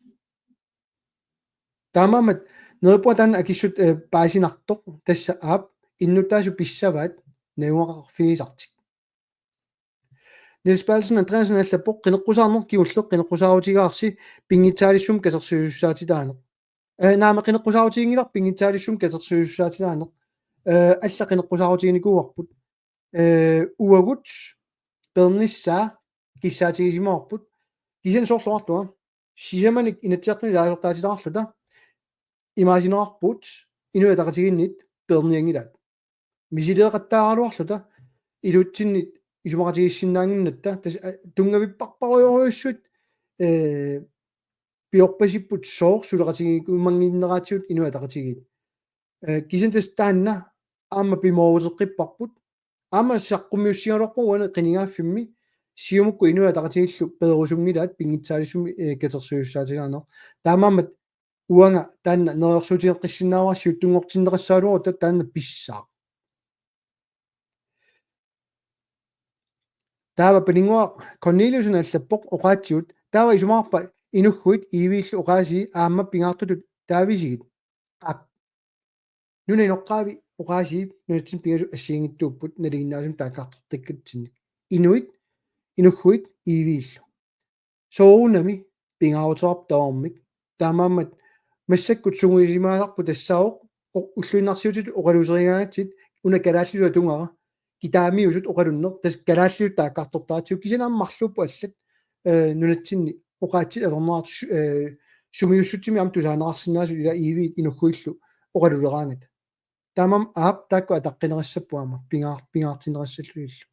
Taamaammat neriuppunga taanna akissut, eh, paasinartoq, tassa aap innuttaasut pissavaat najugaqarfigisartik. Niels Berthelsen Andreasen allappoq: Qineqqusaarneq kingulleq qineqqusaarutigaarsi pinngitsaaliissummik katersuisussaatitaaneq. Eh, naamik, qineqqusaarutiginngilaq pinngitsaaliissummik katersuisussaatitaaneq. Eh, alla qineqqusaarutiginikuuarput. Eh, uagut peernissaa kissaatigisimavarput. Kisianni soorlu oqartunga, sisamanik Inatsisartuni ilaasortaatilaarluta imaasineqarpugut Inuit Ataqatigiinniit peernianngilaat. Misileeqattaaraluarluta ilutsinnit isumaqatigiissinnaannginnatta, tassa, eh, tunngavipparparujorujussuit, eh, piorpasipput sooq suleqatigiikkumannginneratigut Inuit Ataqatigiit. Eh, kisianni tassa taanna aamma pimooruteqqipparput. Aamma saqqummiussigaluarpunga uani qinigaaffimmi Siumukkut Inuit Ataqatigiillu peerusunngilaat pinngitsaaliissummik, eh, katersuisussaatitaaneq. Taamaammat uanga taanna neriorsuutigeqqissinnaavara siuttunngortinneqassagaluarutta taanna pissaaq. Taava Paninnguaq Corneliusen allappoq oqaatsigut: Taava isumaqarpa inughuit iiviillu oqaasii aamma pingaartutut taavisigit? Aap. Nunap inoqqaavi oqaasii nunatsinni pingasut assigiinngitsuupput nalinginnaasumik taakkartortakkatsinnik. Inuit, inughuit iiviillu. Soorunami pingaaruteqarpoq tamarmik. Taamaammat massakkut sungiusimaasarput tassaavoq o-, ulluinnarsiutitut oqaluuserigaangatsigit una kalaallisut atugara, kitaamiusut oqalunneq, tassa kalaallisut taakkartortaratsigu, kisianni aamma marluupput allat, eh, nunatsinni oqaatsit atornerat su-, eh, sumiussutsimik aamma tusaaneqarsinnaasut ila iiviit inughuillu oqaluleraangata. Taamaammat aap taakku ataqqineqassapput aamma pingaar-, pingaartinneqassallugillu.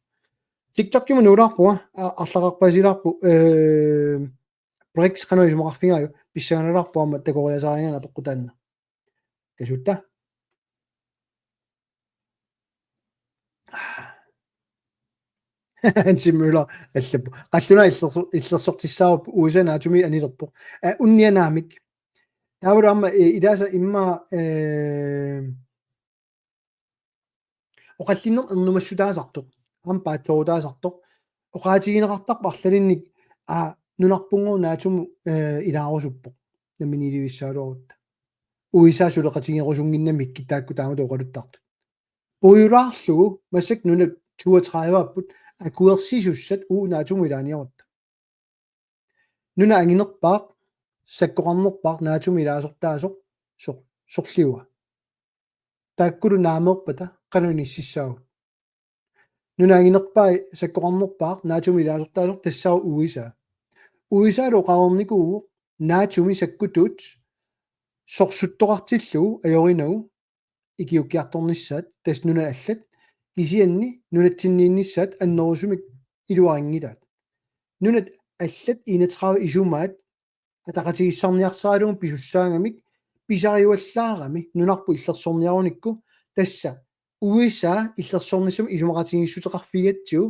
TikTokimut nuulaarpunga, a-, arlaqarpasilaarpoq, eh, BRICS qanoq isumaqarfigaajuk, pissanganalaarpoq aamma takoriasaarigaanni apeqqutaannaq. Kasuutta. Hansi Møller allappoq: Qallunaat illerso-, illersortissaavarput, U S A NATO-mi anilerpoq. Eh, unnia naamik. Taavalu aamma, eh, ilaasa immaqa, eh, oqallinnermi ernumassutaasartoq, aamma paatsoorutaasartoq, oqaatigineqartarpoq arlalinnik, aa, nunarput-gooq NATO-mut, eh, ilaarusuppoq, namminiiliivissagaluarutta. U S A suleqatigerusunnginnamikkit taakku taamatut oqaluttartut. Puigulaarlugu massakkut nunat toogtredive-apput akuersisussat uagut NATO-mut ilaaniarutta. Nunap anginerpaaq, sakkoqarnerpaaq NATO-mi ilaasortaasoq, sor-, sorliua? Taakkulu naameerpata qanoq inississaagut? Nunap anginerpaaq, sakkoqarnerpaaq NATO-mi ilaasortaasoq tassaavoq U S A. U S A-lu oqarnikuuvoq NATO-mi sakkutuut sorsuttoqartillugu ajorinagu ikiuukkiartornissaat, tassa nunat allat, kisianni nunatsinniinnissaat annerusumik iluarinngilaat. Nunat allat enogtredive isumaat ataqatigiissaarniarsaralugu pisussaagamik pisariuallaarami nunarput illersorniarunikku, tassa U S A illersornissamut isumaqatigiissuteqarfigigatsigu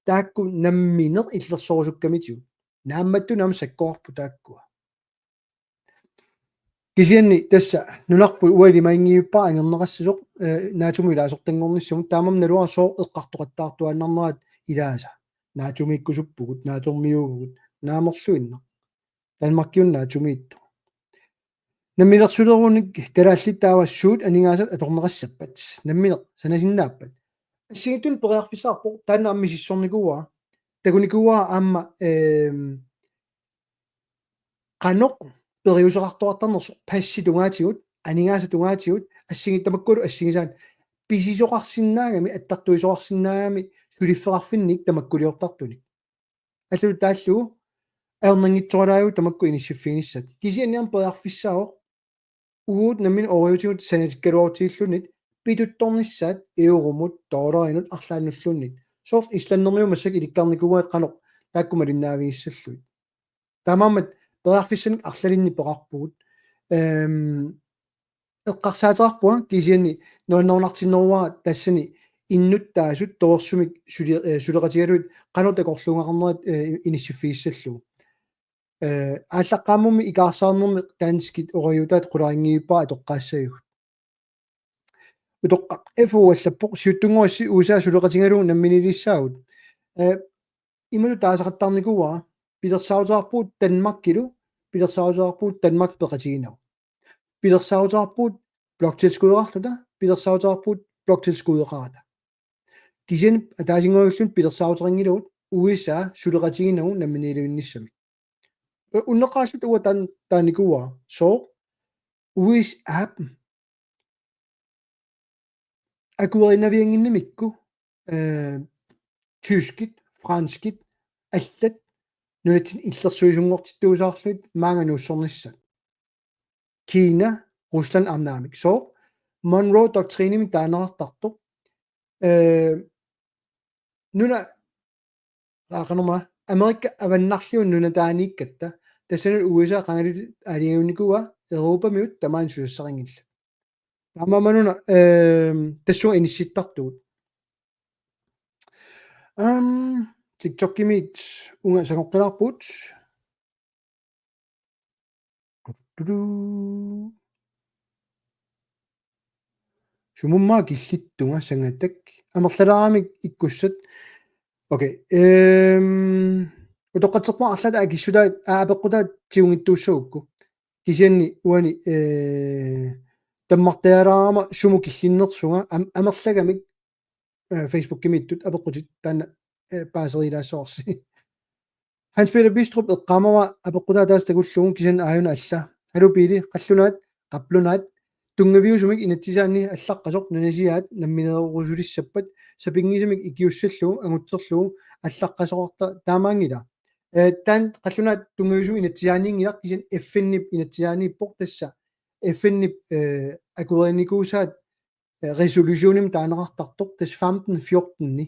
taakku nammineq illersorusukkamitigut. Naammattunik aamma sakkoqarput taakkua. Kisianni tassa nunarput uanga ilimaginngivippara angerneqassasoq, eh, NATO-mut ilaasortanngornissamut, taamaammat naluara sooq eqqartoqattaartuaannarnerat ilaasa. NATO-miikkusuppugut, NATO-miuuvugut, naamerluinnaq. Danmarkiuna NATO-miittoq. Namminersulerunik kalaallit taava suut aningaasat atorneqassappat? Nammineq sanasinnaappat? Assigiinngitsunik periarfissaqarpoq, taanna aamma misissornikuuara. Takunikuuara aamma, ehm, qanoq periuseqartoqartarnersoq, passi tungaatigut, aningaasat tungaatigut, assingi-, tamakkulu assigisaat pisisoqarsinnaagami, attartuisoqarsinnaagami suliffeqarfinnik tamakkuliortartunik. Allatut taallugu ajornanngitsoralaagu tamakku inissiffiginissat. Kisianni aamma periarfissaavoq uagut nammineq ooriutigut sanatikkaluarutsigilluunniit pituttornissaat euromut, dollarinut arlaannulluunniit. Soorlu Islandimiut massakkut ilikkarnikuugaat qanoq taakku malinnaavigissallugit. Taamaammat periarfissanik arlalinnik peqarpugut. Ehm, eqqarsaateqarpunga kisianni nuannaarunartinneruara tassani innuttaasut torersumik suli-, eh, suleqatigalugit qanoq takorluugaqarnerat, eh, inissiffigissallugu. Eh, aallaqqaammummi ikaarsaarnermi danskit oqaluutaat qularinngivippara atoqqaassagigut. Utoqqaq F O allappoq siuttunngorussi U S A suleqatigalugu namminiilissaagut. Eh, imalu taasaqattaarnikuuara pilersaaruteqarpugut Danmarkilu, pilersaaruteqarpugut Danmark peqatiginagu. Pilersaaruteqarpugut bloktilskuddeqarluta, pilersaaruteqarpugut bloktilskuddeqarata. Kisianni ataasinnguamilluunniit pilersaaruteqanngilagut U S A suleqatiginagu namminiilivinnissamik. U-, unneqqaralluta uanga taan-, taanikuuara. Sooq? U S A-p akuerinaviannginnamikku, eh, tyskit, franskit, allat, nunatsinni illersuisunngortittuusaarlugit maanga nuussornissaat. Kina, Rusland aamma naamik. Sooq? Monroe Doktrinimik taaneqartartoq. Eh, nuna, aa, qanormaa, Amerika avannarliunut nunataaniikkatta, tassani U S A qangali aalajangiunikuuaa Europamiut tamaani susassaqanngillat. Taamaammat una, ehm, tassunga inissittartugut. Ehm, TikTokimiit uunga sangoqqilaarpugut. Tudu. Sumummaa killittunga sangatak. Amerlalaaramik ikkussat. Okay. Ehm, utoqqatserpunga arlaata akissutaat, aa, apeqqutaat tigungittuussagukku. Kisianni uani, eh, tammartajaalaarama sumut killinnersunga am-, amerlagamik, eh, Facebookimiittut apeqqutit taanna, eh, paaseriilaassavarsi. Hans Peter Bistrup eqqaamavara apeqqutaa taas takullugu kisianni aajuna alla. Haluu Pele, qallunaat, qaplunaat, tunngaviusumik inatsisaanni allaqqasoq nunasiaat nammineerusulissappat sapinngisamik ikiussallugu angutserlugu allaqqasoqarta taamaanngila. Eh, taanna qallunaat tunngaviusumik inatsisaaniinngilaq kisianni F N-ip inatsisaaniippoq tassa. F N-ip, eh, akuerinikuusaat, eh, resolutionimik taaneqartartoq tassa femten fjorten-ni.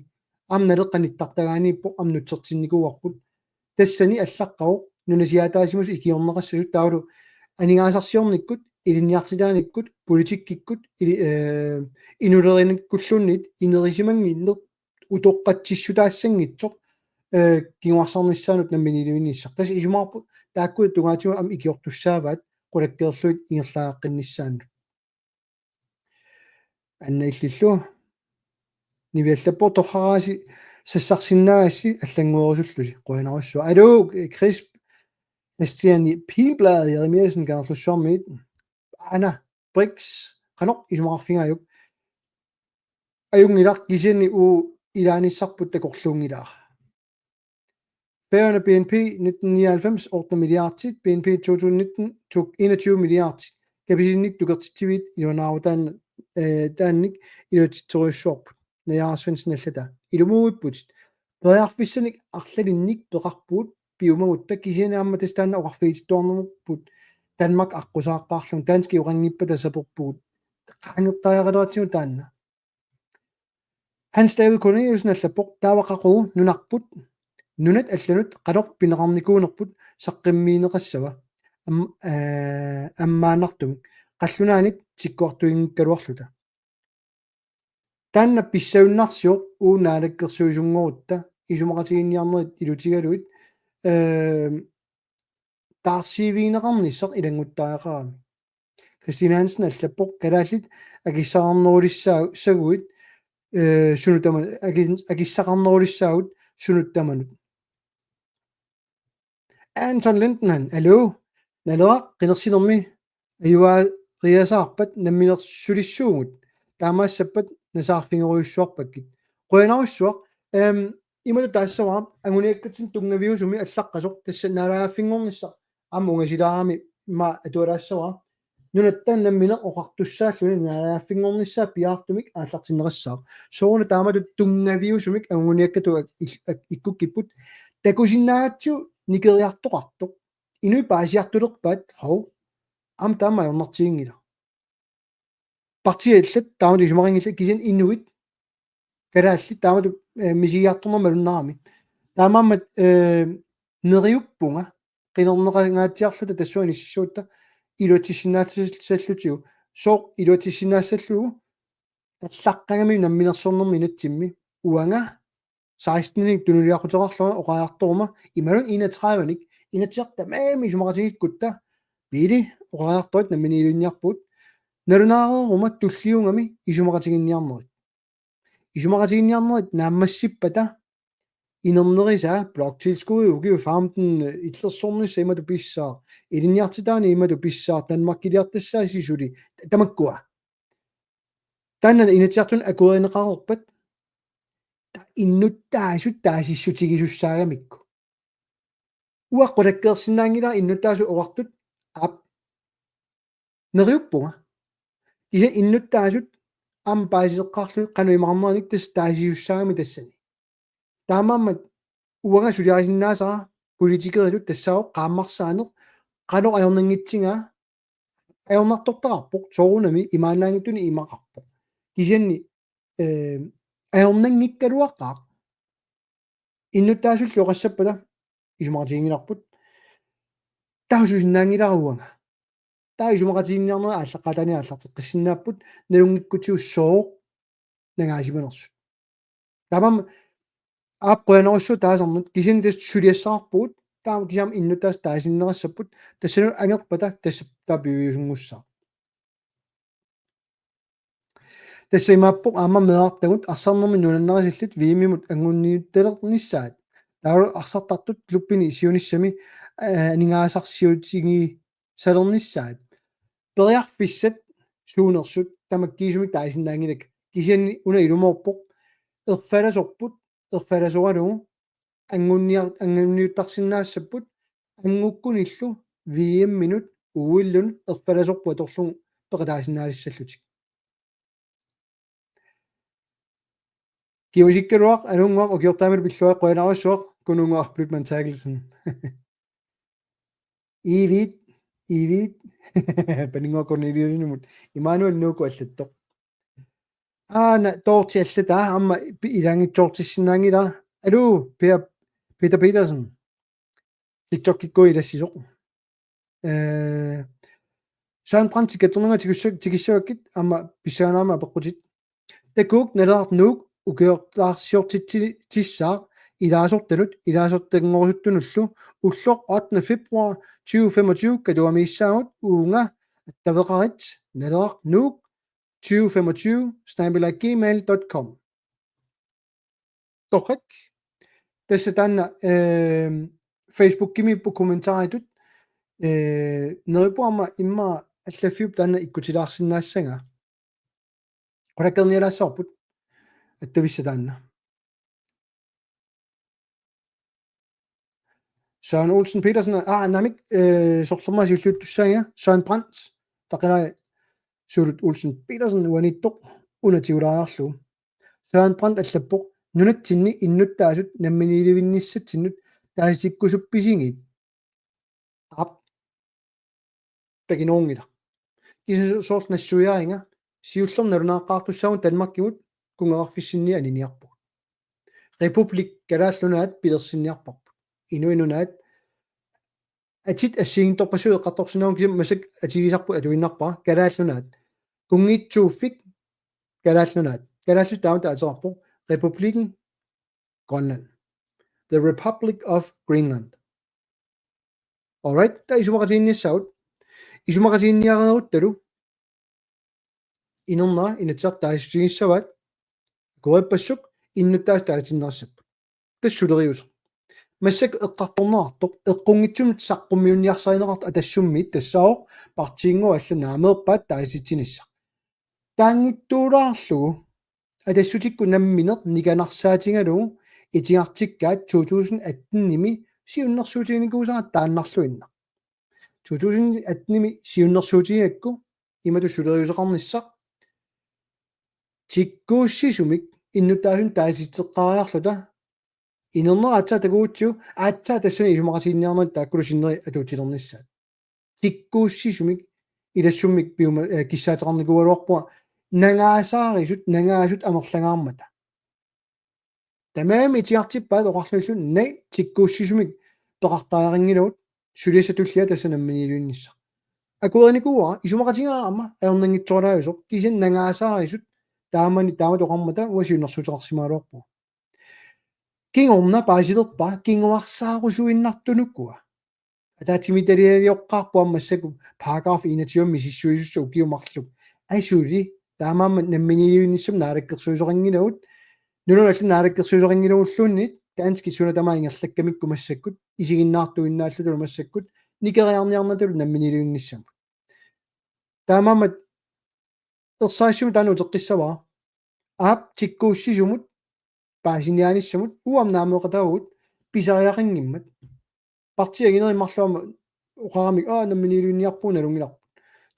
Aamma Naleqqap nittartagaaniippoq aamma nutsertinnikuuarput. Tassani allaqqavoq nunasiaataasimasut ikiorneqassasut taavalu aningaasarsiornikkut, ilinniartitaanikkut, politikkikkut, ili-, eh, inulerinikkulluunniit inerisimannginneq utoqqatsissutaassanngitsoq, eh, kinguarsarnissaanut namminiilivinnissaq. Tassa isumaqarpunga taakku tungaatigut aamma ikiortussaavaat qulakkeerlugit ingerlaqqinnissaanik. Anna illillu. Niviallappoq torraraasi sassarsinnaagassi allannguerusullusi. Qujanarsuaq. Aluu, Chris, Christian Pilblad Jeremiassen Kangerlussuarmiit. Ana Brix, qanoq isumaqarfigaajuk? Ajunngilaq kisianni uagut ilaanissarput takorluunngilara. Færøerne B N P nitten nioghalvfems, otte milliarder, B N P to tusind nitten, to, enogtyve milliarder. Kapisilinnik tukertitsiviit iluanaarutaannik, eh, taannik iluatsitsorujussuarput. Najaarassuansin allata. Ilumuuipputit. Periarfissanik arlalinnik peqarpugut piumagutta kisianni aamma tassa taanna oqarfigisittuarnerput Danmark aqqusaaqqaarlugu danskit oqanngippat tasaperpugut. Qaangertariaqaleratsigu taanna. Hans David Corneliusen allappoq taava qaqugu nunarput nunat allanut qanoq pineqarnikuunerput saqqummiunneqassava am-, eh, ammaannartumik qallunaanit tikkuartuinngikkaluarluta. Taanna pissagunnarsioq uagut naalakkersuisunngorutta isumaqatigiinniarnerit ilutigalugit, eh, taarsiivigineqarnissaq ilannguttariaqarami. Christine Hansen allappoq kalaallit akissaqarnerulissaassaguit, eh, sunut tama-, aki-, akissaqarnerulissaagut sunut tamanut. Anton Lindenhan, aluu, Naleraq qinersinermi ajugaariasaarpat namminersulissuugut, taamaassappat nasaarfigerujussuarpakkit. Qujanarsuaq, ehm, imalu taassavara, anguniakkatsinnut tunngaviusumik allaqqasoq, tassa naalagaaffinngornissaq, aamma ungasilaarami ima atualaassavara. Nunatta nammineq oqartussaalluni naalagaaffinngornissaa piaartumik aallartinneqassaaq. Sooruna taamatut tunngaviusumik anguniakkatut ak-, il-, ak-, ikkukkipput. Takusinnaagatsigu nikeriartoqartoq. Inuit paasiartulerpaat, hov. Aamma taama ajornartiginngilaq. Partiit allat taamatut isumaqanngillat kisianni inuit kalaallit taamatut, eh, misigiartorneq malunnarami. Taamaammat, eh, neriuppunga, qinerneqangaatsiarluta tassunga inississuutta iluatsissinnaassallutigu, sooq iluatsissinnaassallutigu, allaqqagami namminersornermi inatsimmi, uanga seksten-inik tunuliaquteqarlunga oqariartoruma, imaluunniit enogtredive-nik, Inatsisartut tamarmik isumaqatigiikkutta, Pele oqariartorit namminiilivinniarpugut, nalunaareeruma tulliuggami isumaqatiginninniarnerit. Isumaqatiginninniarnerit naammassippata inernerisaa, bloktilskud, ukiut femten, illersornissaq imatut pissaaq, ilinniartitaaneq imatut pissaaq, Danmarkiliartassaasi suli, tamakkua. Taanna Inatsisartuni akuerineqareerpat, taava innuttaasut taasissutigisussaagamikkit. Uanga qulakkeersinnaanngilara innuttaasut oqartut, aap, neriuppunga. Kisianni innuttaasut aamma paasiseqqaarlugit qanoq imaqarneranik tassa taasisussaagami tassani. Taamaammat uanga suliarisinnaasara politikeritut tassaavoq qaammarsaaneq, qanoq ajornanngitsigaa, ajornartortaqarpoq, soorunami imaannaanngitsunik imaqarpoq. Kisianni, eh, ajornanngikkaluaqaaq. Innuttaasullu oqassappata isumaqatiginngilarput. Taava susinnaanngilara uanga. Taava isumaqatiginninniarnerit aallaqqaataaniit aallarteqqissinnaapput, nalunngikkutsigu sooq nangaasimanersut. Taamaammat aap, qujanarsuaq taasarnut, kisianni tassa suliassaqarpugut, taava kisianni innuttaasut taasineqassapput, tassani angerpata tassa taava piviusunngussaaq. Tassa imaappoq aamma meerartagut arsarnermi nuannaarisallit V M-imut anguniuttalernissaat. Taavalu arsartartut klubbini siunissami, eh, aningaasarsiutigisalernissaat. Periarfissat suunersut tamakkiisumik taasinnaanngilakka. Kisianni una ilumoorpoq, erfalasorput, erfalasoralugu angunniar-, anguniuttarsinnaassapput, angukkunillu V M-inut, O L-inut erfalasorput atorlugu peqataasinnaalissallutik. Kiusikkaluaq, alunnguaq, ukiortaamilu pilluarit, qujanarsuaq, Kununnguaq Blütmann Terkelsen. Iviit, iviit. Paninnguaq Corneliusenimut. Immanuel Nuuku allattoq. Aana toorti allataa, aamma pi-, ilaanngitsoortissinnaanngilara. Aluu, Per, Peter Petersen. TikTokikkut ilassisoq. Eh, Søren Brandt, tikattornanga tigussa-, tigissavakkit, aamma pissanganarama apeqqutit. Takuuk, Naleraq Nuuk ukiortaarsiortitsi-, tissaaq ilaasortanut, ilaasortanngorusuttunullu, ulloq ottende februar tyve femogtyve katuamiissaagut, uunga attaveqarit, Naleraq Nuuk tyve femogtyve snabel-a gmail dot com. Torrak. Tassa taanna, ehm, Facebookimiippoq kommentaritut, eh, neriuppunga aamma immaqa allaffiup taanna ikkutilaarsinnaassagaa. Qulakkeernialaassavarput. Attavissaq taanna. Søren Olsen Petersen, aa, naamik, eh, sorlermaa siulliuttussaanga, Søren Brandt, taqilaa Suulut Olsen Petersen uaniittoq, una tigulaariarlugu. Søren Brandt allappoq, nunatsinni innuttaasut namminiilivinnissatsinnut taasitikkusuppisigiit? Aap. Takinerunngilaq. Kisianni soorlu nassuiaariga, siullermik nalunaaqqaartussaagut Danmarkimut kunngeqarfissinni aniniarpugut. Republik Kalaallit Nunaat pilersinniarparput. Inuit Nunaat atit assigiinngitsorpassuit eqqartorsinnaavagut, kisianni massakkut atigisarput atuinnarpara, Kalaallit Nunaat. Kunngiitsuuffik Kalaallit Nunaat. Kalaallisut taamatut ateqarpoq Republikken Grønland. The Republic of Greenland. All right, taava isumaqatigiinnissaagut. Isumaqatigiinniareeruttalu inernera Inatsisartut taasissutigissavaat, akuerippassuk innuttaasut taasitinneqassapput. Tassa suleriuseq. Massakkut eqqartorneqartoq, eqqunngitsumik saqqummiunniarsarineqartoq Atassummiit, tassaavoq partiinngooq allat naameerpaat taasitsinissaq. Taanngitsuulaarlugu Atassutikkut nammineq nikanarsaatigalugu itigartikkaat to tusind atten-imi siunnersuutiginikuusara taannarluinnaq. To tusind atten-imi siunnersuutigigakku imatut suleriuseqarnissaq: tikkuussisumik innuttaasunik taasitseqqaariarluta inernera aatsaat takugutsigu, aatsaat tassani isumaqatigiinniarnerit taakkulu sinneri atuutilernissaat. Tikkuussisumik ilassummik piuma-, eh, kissaateqarnikuugaluarpunga nangaasaarisut, nangaasut amerlangaarmata. Tamarmik itigartippaat oqarlunilu, nej, tikkuussisumik peqartariaqanngilagut, suliassaq tullia tassa namminiilivinnissaq. Akuerinikuuara, isumaqatigaara aamma ajornanngitsooraajusoq, kisianni nangaasaarisut taamani taamatut oqarmata uanga siunnersuuteqarsimagaluarpunga. Kingorna paasilerpara kinguarsaarusuinnartunukua. Ataatsimiititalialioqqaarput aamma massakkut paragraf enogtyve misissuisussaq ukiut marluk. Asuli taamaammat namminiilivinnissamut naalakkersuisoqanngilagut. Nunanut allanut naalakkersuisoqanngilagulluunniit danskit suna tamaat ingerlakkamikku massakkut isiginnaartuinnaalluta massakkut nikeriarniarnatalu namminiilivinnissamut. Taamaammat ersarissumik taanna uteqqissavara. Aap, tikkuussisumut paasiniaanissamut uanga aamma naameeqataavugut pisariaqanngimmat. Partiit anginerit marluk aamma oqaramik, aa, namminiilivinniarpugut nalunngilarput.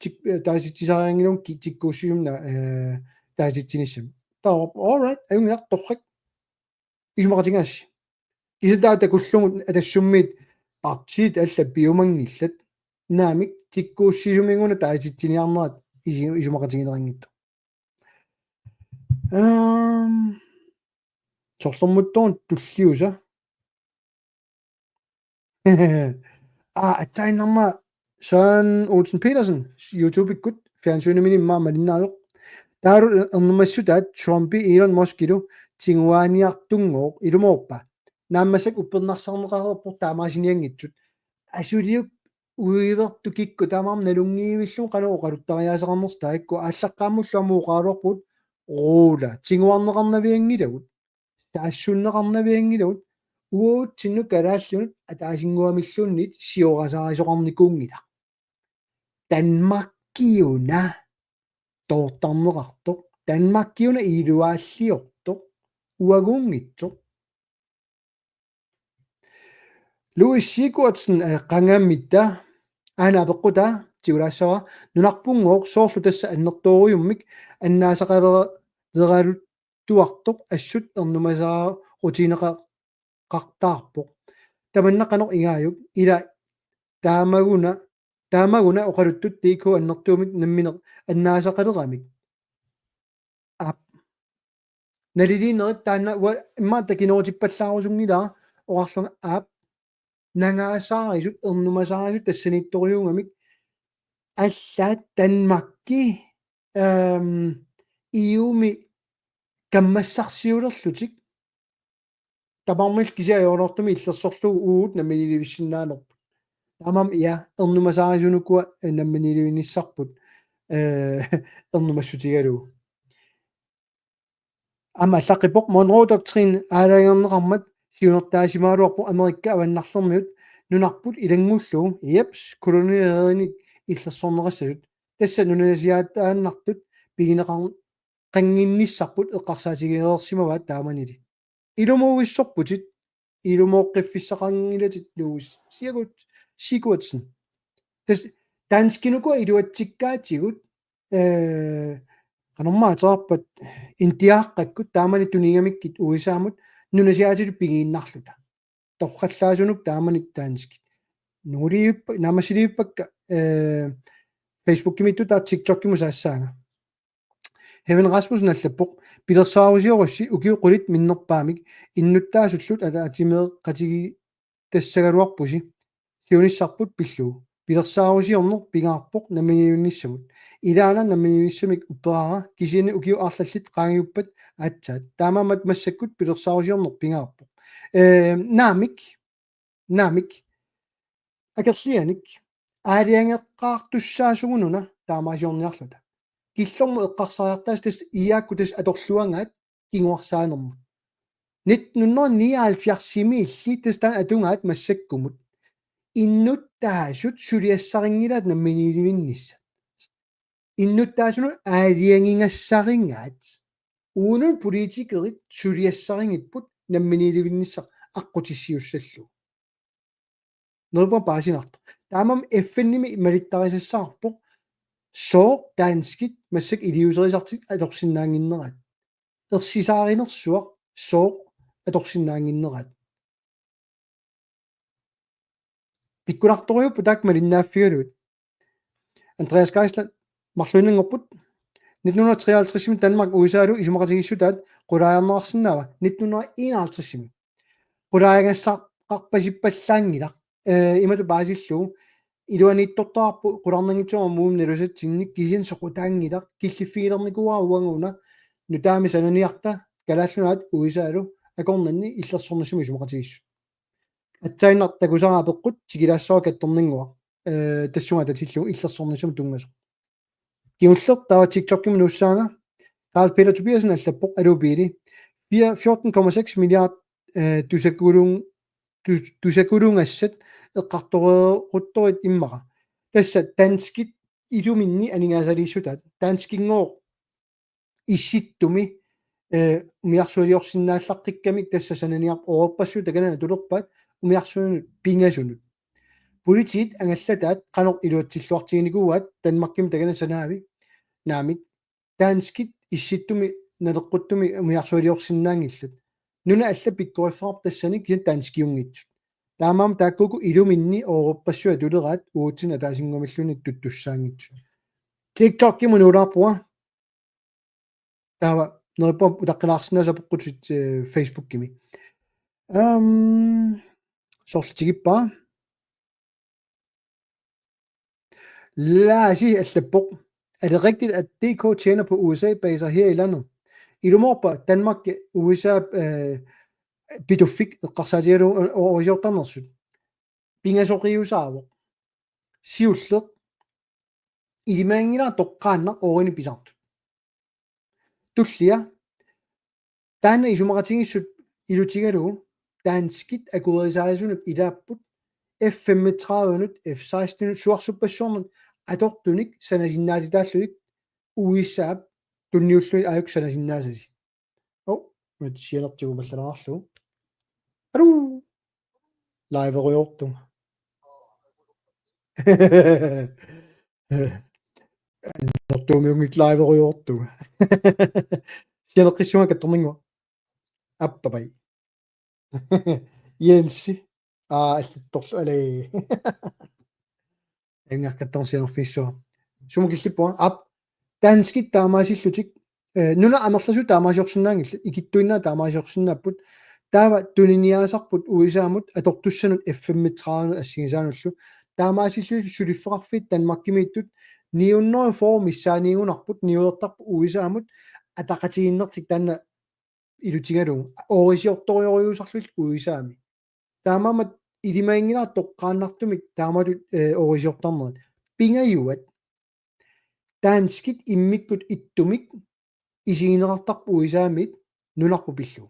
Tik-, eh, taasitsisariaqanngilagut ki-, tikkuussisumik na-, eh, taasitsinissami. Taava, all right, ajunngilaq, torrak. Isumaqatigaassi. Kisianni taava takullugu Atassummiit partiit allat piumanngillat. Naamik, tikkuussisumik una taasitsiniarnerat isi-, isumaqatigineqanngitsoq. Ehm, sorlermuttoruna tulliusa. Aa, aatsaannarma Søren Olsen Petersen, YouTube-ikkut, fjernsynimini immaqa malinnaasoq. Taavalu ernumassutaat Trumpi Elon Muskilu tiguaaniartunngooq, ilumoorpa? Naammasseq uppernarsarneqareerpoq taamaasinianngitsut. Asuliuk uivertut kikkut taamaammat nalunngivillugu qanoq oqaluttariaaseqarnersoq taakku, aallaqqaammullu aamma oqaraluarpugut, ruula, tiguarneqarnavianngilagut, saassunneqarnavianngilagut, uagutsinnut kalaallinut ataasinnguamilluunniit siorasaarisoqarnikuunngilaq. Danmarkiuna toortarneqartoq, Danmarkiuna iluaalliortoq, uaguunngitsoq. Louis Sigurdsen, eh, qangamitta, aana apeqqutaa, tigulaassavara, nunarpunngooq soorlu tassa annertoorujummik annaasaqalera-, leraluttuartoq assut ernumasaarutigineqartarpoq. Tamanna qanoq igaajuk, ila taamaguna, taamaguna oqaluttut D K annertuumik nammineq annaasaqaleramik. Aap. Naliliinerit taanna uanga immaqa takinerutippallaarusunngilara oqarlunga, aap, nangaasaarisut, ernumasaarisut tassaniittorujuugamik, allaat Danmarki, ehm, E U-mi kammassarsiulerlutik. Tamarmik kisianni ajoraluartumik illersorlugu uagut namminiilivissinnaanerput. Taamaammat, ja, ernumasaarisunukua, eh, namminiilivinnissarput, eh, ernumassutigalugu. Aamma allaqqippoq, Monroe Doctrine aalajangerneqarmat siunertaasimagaluarpoq Amerikka avannarlermiut nunarput ilanngullugu, jeps, kolonialerinik illersorneqassasut. Tassa nunasiaataannartut pigineqar-, qannginnissarput eqqarsaatigereersimavaat taamanili. Ilumoorujussuarputit, ilumooqqiffissaqanngilatit Louis Sigurd-, Sigurdsen. Tassa danskinukua iluatsikkaatigut, eh, qanormaa ateqarpat, Indiaaqqakkut taamani tunigamikkit U S A-mut nunasiaatitut pigiinnarluta. Torrallaasunut taamani danskit. Nunguliivippa-, naammassiliivippakka, eh, Facebookimiittut taava TikTokimut saassaanga. Heaven Rasmussen allappoq: Pilersaarusiorussi ukiut qulit minnerpaamik innuttaasullu ataatsimeeqatigiitassagaluarpusi. Siunissarput pillugu. Pilersaarusiorneq pingaarpoq namminiilivinnissamut. Ilaana namminiilivinnissamik upperaara, kisianni ukiut arlallit qaangiuppat aatsaat. Taamaammat massakkut pilersaarusiorneq pingaarpoq. Eh, naamik, naamik. Akerlianik aalajangeqqaartussaasugununa taamaasiorniarluta. Killormut eqqarsariartaasi tassa iiaakku tassa atorluagaat kinguarsaanermut. Nitten hundrede nioghalvfjerdsimiilli tassa taanna atugaat massakkumut. Innuttaasut suliassarinngilaat namminiilivinnissaq. Innuttaasunut aalajangigassarigaat. Uunun politikerit suliassarigipput namminiilivinnissaq aqqutissiussallugu. Neriuppunga paasinartoq. Taamaammat F N-imi malittarisassaqarpoq sooq danskit massakkut iliuuserisartik atorsinnaannginneraat. Ersisaarinersuaq sooq atorsinnaannginneraat. Pikkunartorujuupput taakku malinnaaffigalugit. Andreas Geisler, marluinnanngorput. Nitten hundrede og treoghalvtreds Danmark U S A-lu isumaqatigiissutaat qulaajarneqarsinnaava nitten hundrede og enoghalvtreds. Qulaajagassaqqarpasippallaanngilaq. Eh, imatut paasillugu iluaniittortaarpoq qularnanngitsoq aamma uuma nalusatsinnik kisianni soqutaanngilaq killiffigilernikuuara uanga una nutaamik sananiarta Kalaallit Nunaat U S A-lu akornanni illersornissamut isumaqatigiissut. Aatsaannaq takusara apeqqut tikilaassavara kattornannguaq. Eh, tassunga atatillugu illersornissamut tunngasoq. Kingulleq taava TikTokimi nuussaanga. Carl Peter Tobiassen allappoq: Aluu Pele. Fire-, fjorten komma seks milliard, eh, tusakulun-, tu-, tusakulunngassat eqqartoreeruttorit immaqa. Tassa danskit iluminni aningaasaliissutaat. Danskinngooq Issittumi, eh, umiarsualiorsinnaallaqqikkami tassa sananiarput, oorpassuit takanani atulerpaat umiarsuinut pingasunut. Politiit angallataat qanoq iluatsilluartiginikuuaat Danmarkimi takanani sanaavi. Naamik, danskit Issittumi naleqquttumi umiarsualiorsinnaanngillat. Nunat allat pikkoriffeqarput tassani kisianni danskiunngitsut. Taamaammat taakkuuku iluminni oorpassuit atuleraat uatsinnut ataasinnguamilluunniit tuttussaanngitsut. TikTokimut nuulaarpunga. Taava neriuppunga utaqqilaarsinnaasut apeqqutit, eh, Facebookimi. Ehm, soorlu tikippara. Laasi allappoq: Er det rigtigt, at D K tjener på U S A-baser her i landet? Ilumoorpa Danmark, U S A, eh, Pituffik eqqarsaatigalugu oorisiortarnersut? Pingasoqiusaavoq. Siulleq: Ilimaginngilara toqqaannaq oorinik pisartut. Tullia: Taanna isumaqatigiissut ilutigalugu danskit akuerisaarisunut ilaapput F femogtredive-nut, F seksten-inut, suarsuppassuarnut atortunik sanasinnaatitaallutik U S A-p tunniulluni aajuku sanasinnaasasi. Oh, una sianertigut pallalaarlugu. Aluu. Live-erujoortunga. Nortuumiunngitsoq live-erujoortunga. Sianeqqissuunga kattornannguaq. Appapai. Jensi. Aa, allittorlu alai. Engakkattorn sianerfissuaq. Sumut killippunga? Aap, danskit taamaasillutik, eh, nunat amerlasuut taamaasiorsinnaanngillat, ikittuinnaat taamaasiorsinnaapput. Taava tuniniaasarput U S A-mut atortussanut F femogtredive-nut assigisaanullu. Taamaasillutik suliffeqarfiit Danmarkimiittut ni hundrede og fyrre missaaniigunarput niuertarput U S A-mut ataqatigiinnertik taanna ilutigalugu. Oorisiortorujussuusarlutik U S A-mi. Taamaammat ilimaginngilara toqqaannartumik taamatut, eh, oorisiortarnerat. Pingajuat danskit immikkut ittumik isigineqartarput U S A-miit nunarput pillugu.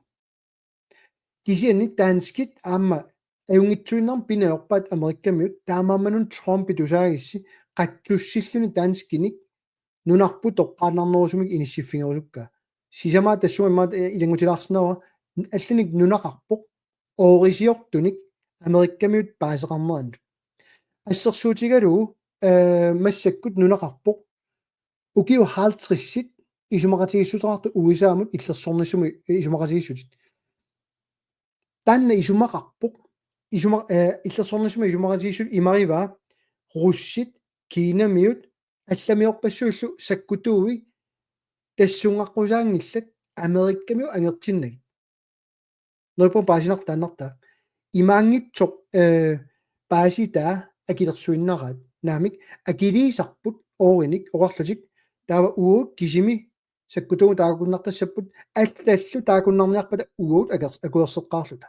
Kisianni danskit aamma ajunngitsuinnarmik pingajuat Amerikkamiut, taamaammat una Trumpi tusaagissi qatsussilluni danskinik nunarput toqqaannarnerusumik inissiffigerusukkaa. Sisamaat tassunga imaat, eh, ilanngutilaarsinnaavara, allanik nunaqarpoq oorisiortunik Amerikkamiut paaseqarnerannut. Assersuutigalugu, eh, massakkut nunaqarpoq ukiut halvtredsit isumaqatigiissuteqartut U S A-mut illersornissamut isumaqatigiissutit. Taanna isumaqarpoq, isuma-, eh, illersornissamut isumaqatigiissut imarivaa russit, kinamiut, allamiorpassuillu sakkutuui tassunngaqqusaanngillat Amerikkamiut angertinnagit. Neriuppunga paasinartaannartaa. Imaanngitsoq, eh, paasitaa akilersuinnaraat. Naamik, akiliisarput oorinik oqarlutik taava uagut kisimi sakkutuugut taakkunnartassapput, allallu taakkunnarniarpata uagut akers-, akuerseqqaarluta.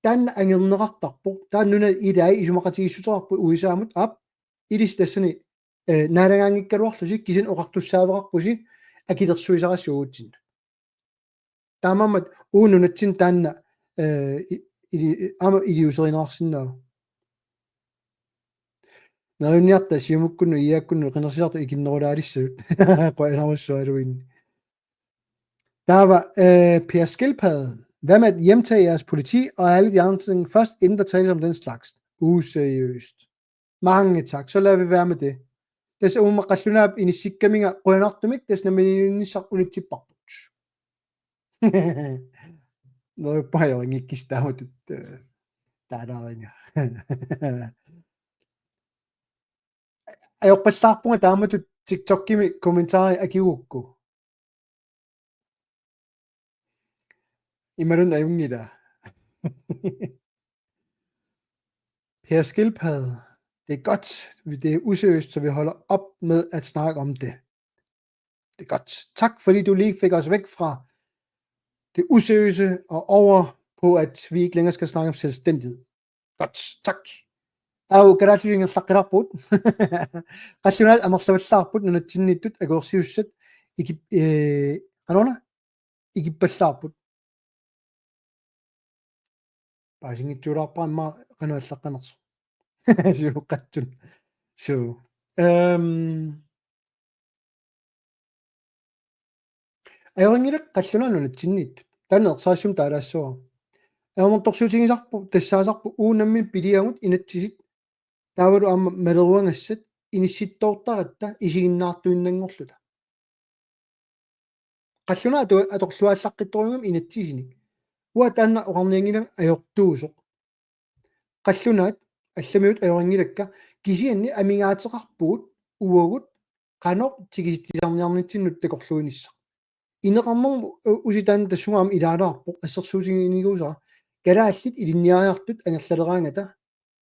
Taanna angerneqartarpoq, taanna nunat ilaat isumaqatigiissuteqarput U S A-mut, aap, ilissi tassani, eh, naalagaanngikkaluarlusi kisianni oqartussaaveqarpusi akilersuisarassi uagutsinnut. Taamaammat uagut nunatsinni taanna, eh, i-, ili-, aamma iliuuserineqarsinnaavoq. Neriunniarta Siumukkunnut I A-kkunnut qinersisartut ikinnerulaalissasut. Qujanarsuaq aluinni. Taava, eh, Per Skildpadde: Hvad med at hjemtage jeres politi og alle de andre ting først, inden der tales om den slags? Useriøst. Mange tak. Så lader vi være med det. Tassa uuma qallunaap inissikkaminga qujanartumik tassa namminiilinnissaq unitsipparput. Neriuppunga ajorinngikkissi taamatut, eh, taalaaringa. Ajorpallaarpunga taamatut TikTokimi kommentarit akigukku. Imaluunniit ajunngilaq. Per Skildpadde, det er godt. Det er useriøst, så vi holder op med at snakke om det. Det er godt. Tak, fordi du lige fik os væk fra det useriøse og over på, at vi ikke længere skal snakke om selvstændighed. Godt, tak. Au, kalaallisut ingerlaqqilaarpugut. Qallunaat amerlavallaarput nunatsinniittut akuersiussat ikip-, eh, qanoruna? Ikippallaarput. Paasinngitsuulaarpara immaqa qanoq allaqqanersoq. Siuqqatsun. So, ehm, ajorinngilara qallunaat nunatsinniittut. Taanna ersarissumik taalaassavara. Ajornartorsiutigisarput, tassaasarput, uagut nammineq piliagut inatsisit. Taavalu aamma maleruagassat inissittoortaratta isiginnaartuinnanngorluta. Qallunaat atu-, atorluaallaqqittorujuugami inatsisinik. Uanga taanna oqarnianngilanga ajortuusoq. Qallunaat allamiut ajorinngilakkit, kisianni amigaateqarpugut uagut qanoq tikisitsisarniarnitsinnut takorluuinissaq. Ineqarnermut u-, usi taanna tassunga aamma ilaalaarpoq, assersuutiginikuusara. Kalaallit ilinniariartut angerlaleraangata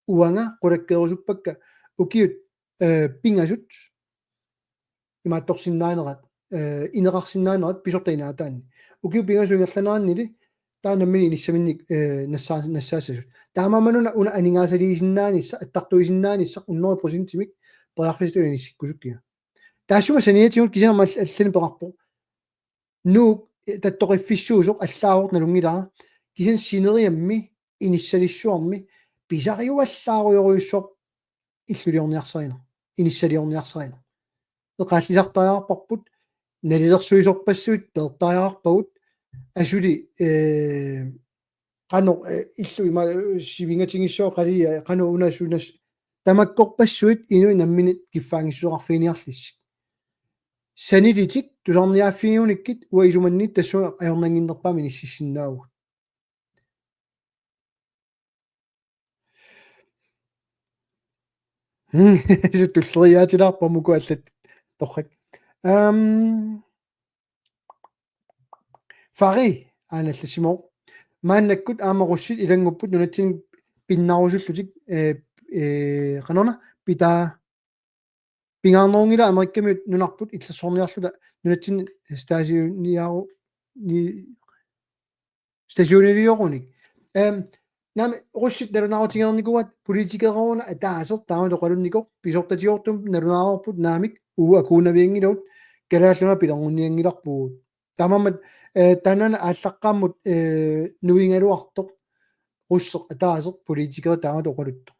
uanga qulakkeerusuppakka ukiut, eh, pingasut imaattorsinnaanerat, eh, ineqarsinnaanerat pisortat inaataanni. Ukiut pingasut ingerlaneranni taava nammineq inissaminnik, eh, nassaa-, nassaassasut. Taamaammat una, una aningaasaliisinnaanissaq, attartuisinnaanissaq hundrede procentimik periarfissatut inissikkusukkiga. Taassuma saniatigut kisianni aamma all-, allanik peqarpoq. Nuuk, eh, tattoqiffissuusoq allaavoq nalunngilara. Kisianni sineriammi inissalissuarmi pisariuallaarujorujussuaq illuliorniarsarineq, inissaliorniarsarineq. Eqaallisartariaqarparput, nalilersuisorpassuit peertariaqarpagut, asuli, eh, qanoq, eh, illu ima, eh, sivingatigissuaq qaliaa, qanoq una sunas, tamakkorpassuit inuit nammineq kiffaanngissuseqarfiginiarlissik. Sanilitik tusarniaaffigigunikkit uanga isumanni tassunga ajornannginnerpaamik inississinnaavugut. Hmm, suttulleriaatilaarpammuku allat torrak. Ehm, Fari, aana allassimavoq. Maannakkut aamma russit ilanngupput nunatsinni pinnarusullutik, eh, eh, qanoruna, pitaa, pingaarnerunngilaq Amerikkamiut nunarput illersorniarluta nunatsinni stasioniaru-, ni-, stationiliorunik. Ehm, naamik, russit nalunaarutigereernikuuaat, politikereruuna ataaseq taamatut oqalunnikoq, pisortatigoortumik nalunaareerput naamik, uagut akuunavianngilagut, Kalaallit Nunaat pilerunnianngilarpugut. Taamaammat, eh, taannaana aallaqqaammut, eh, nuigaluartoq, russeq ataaseq politikerit taamatut oqaluttoq.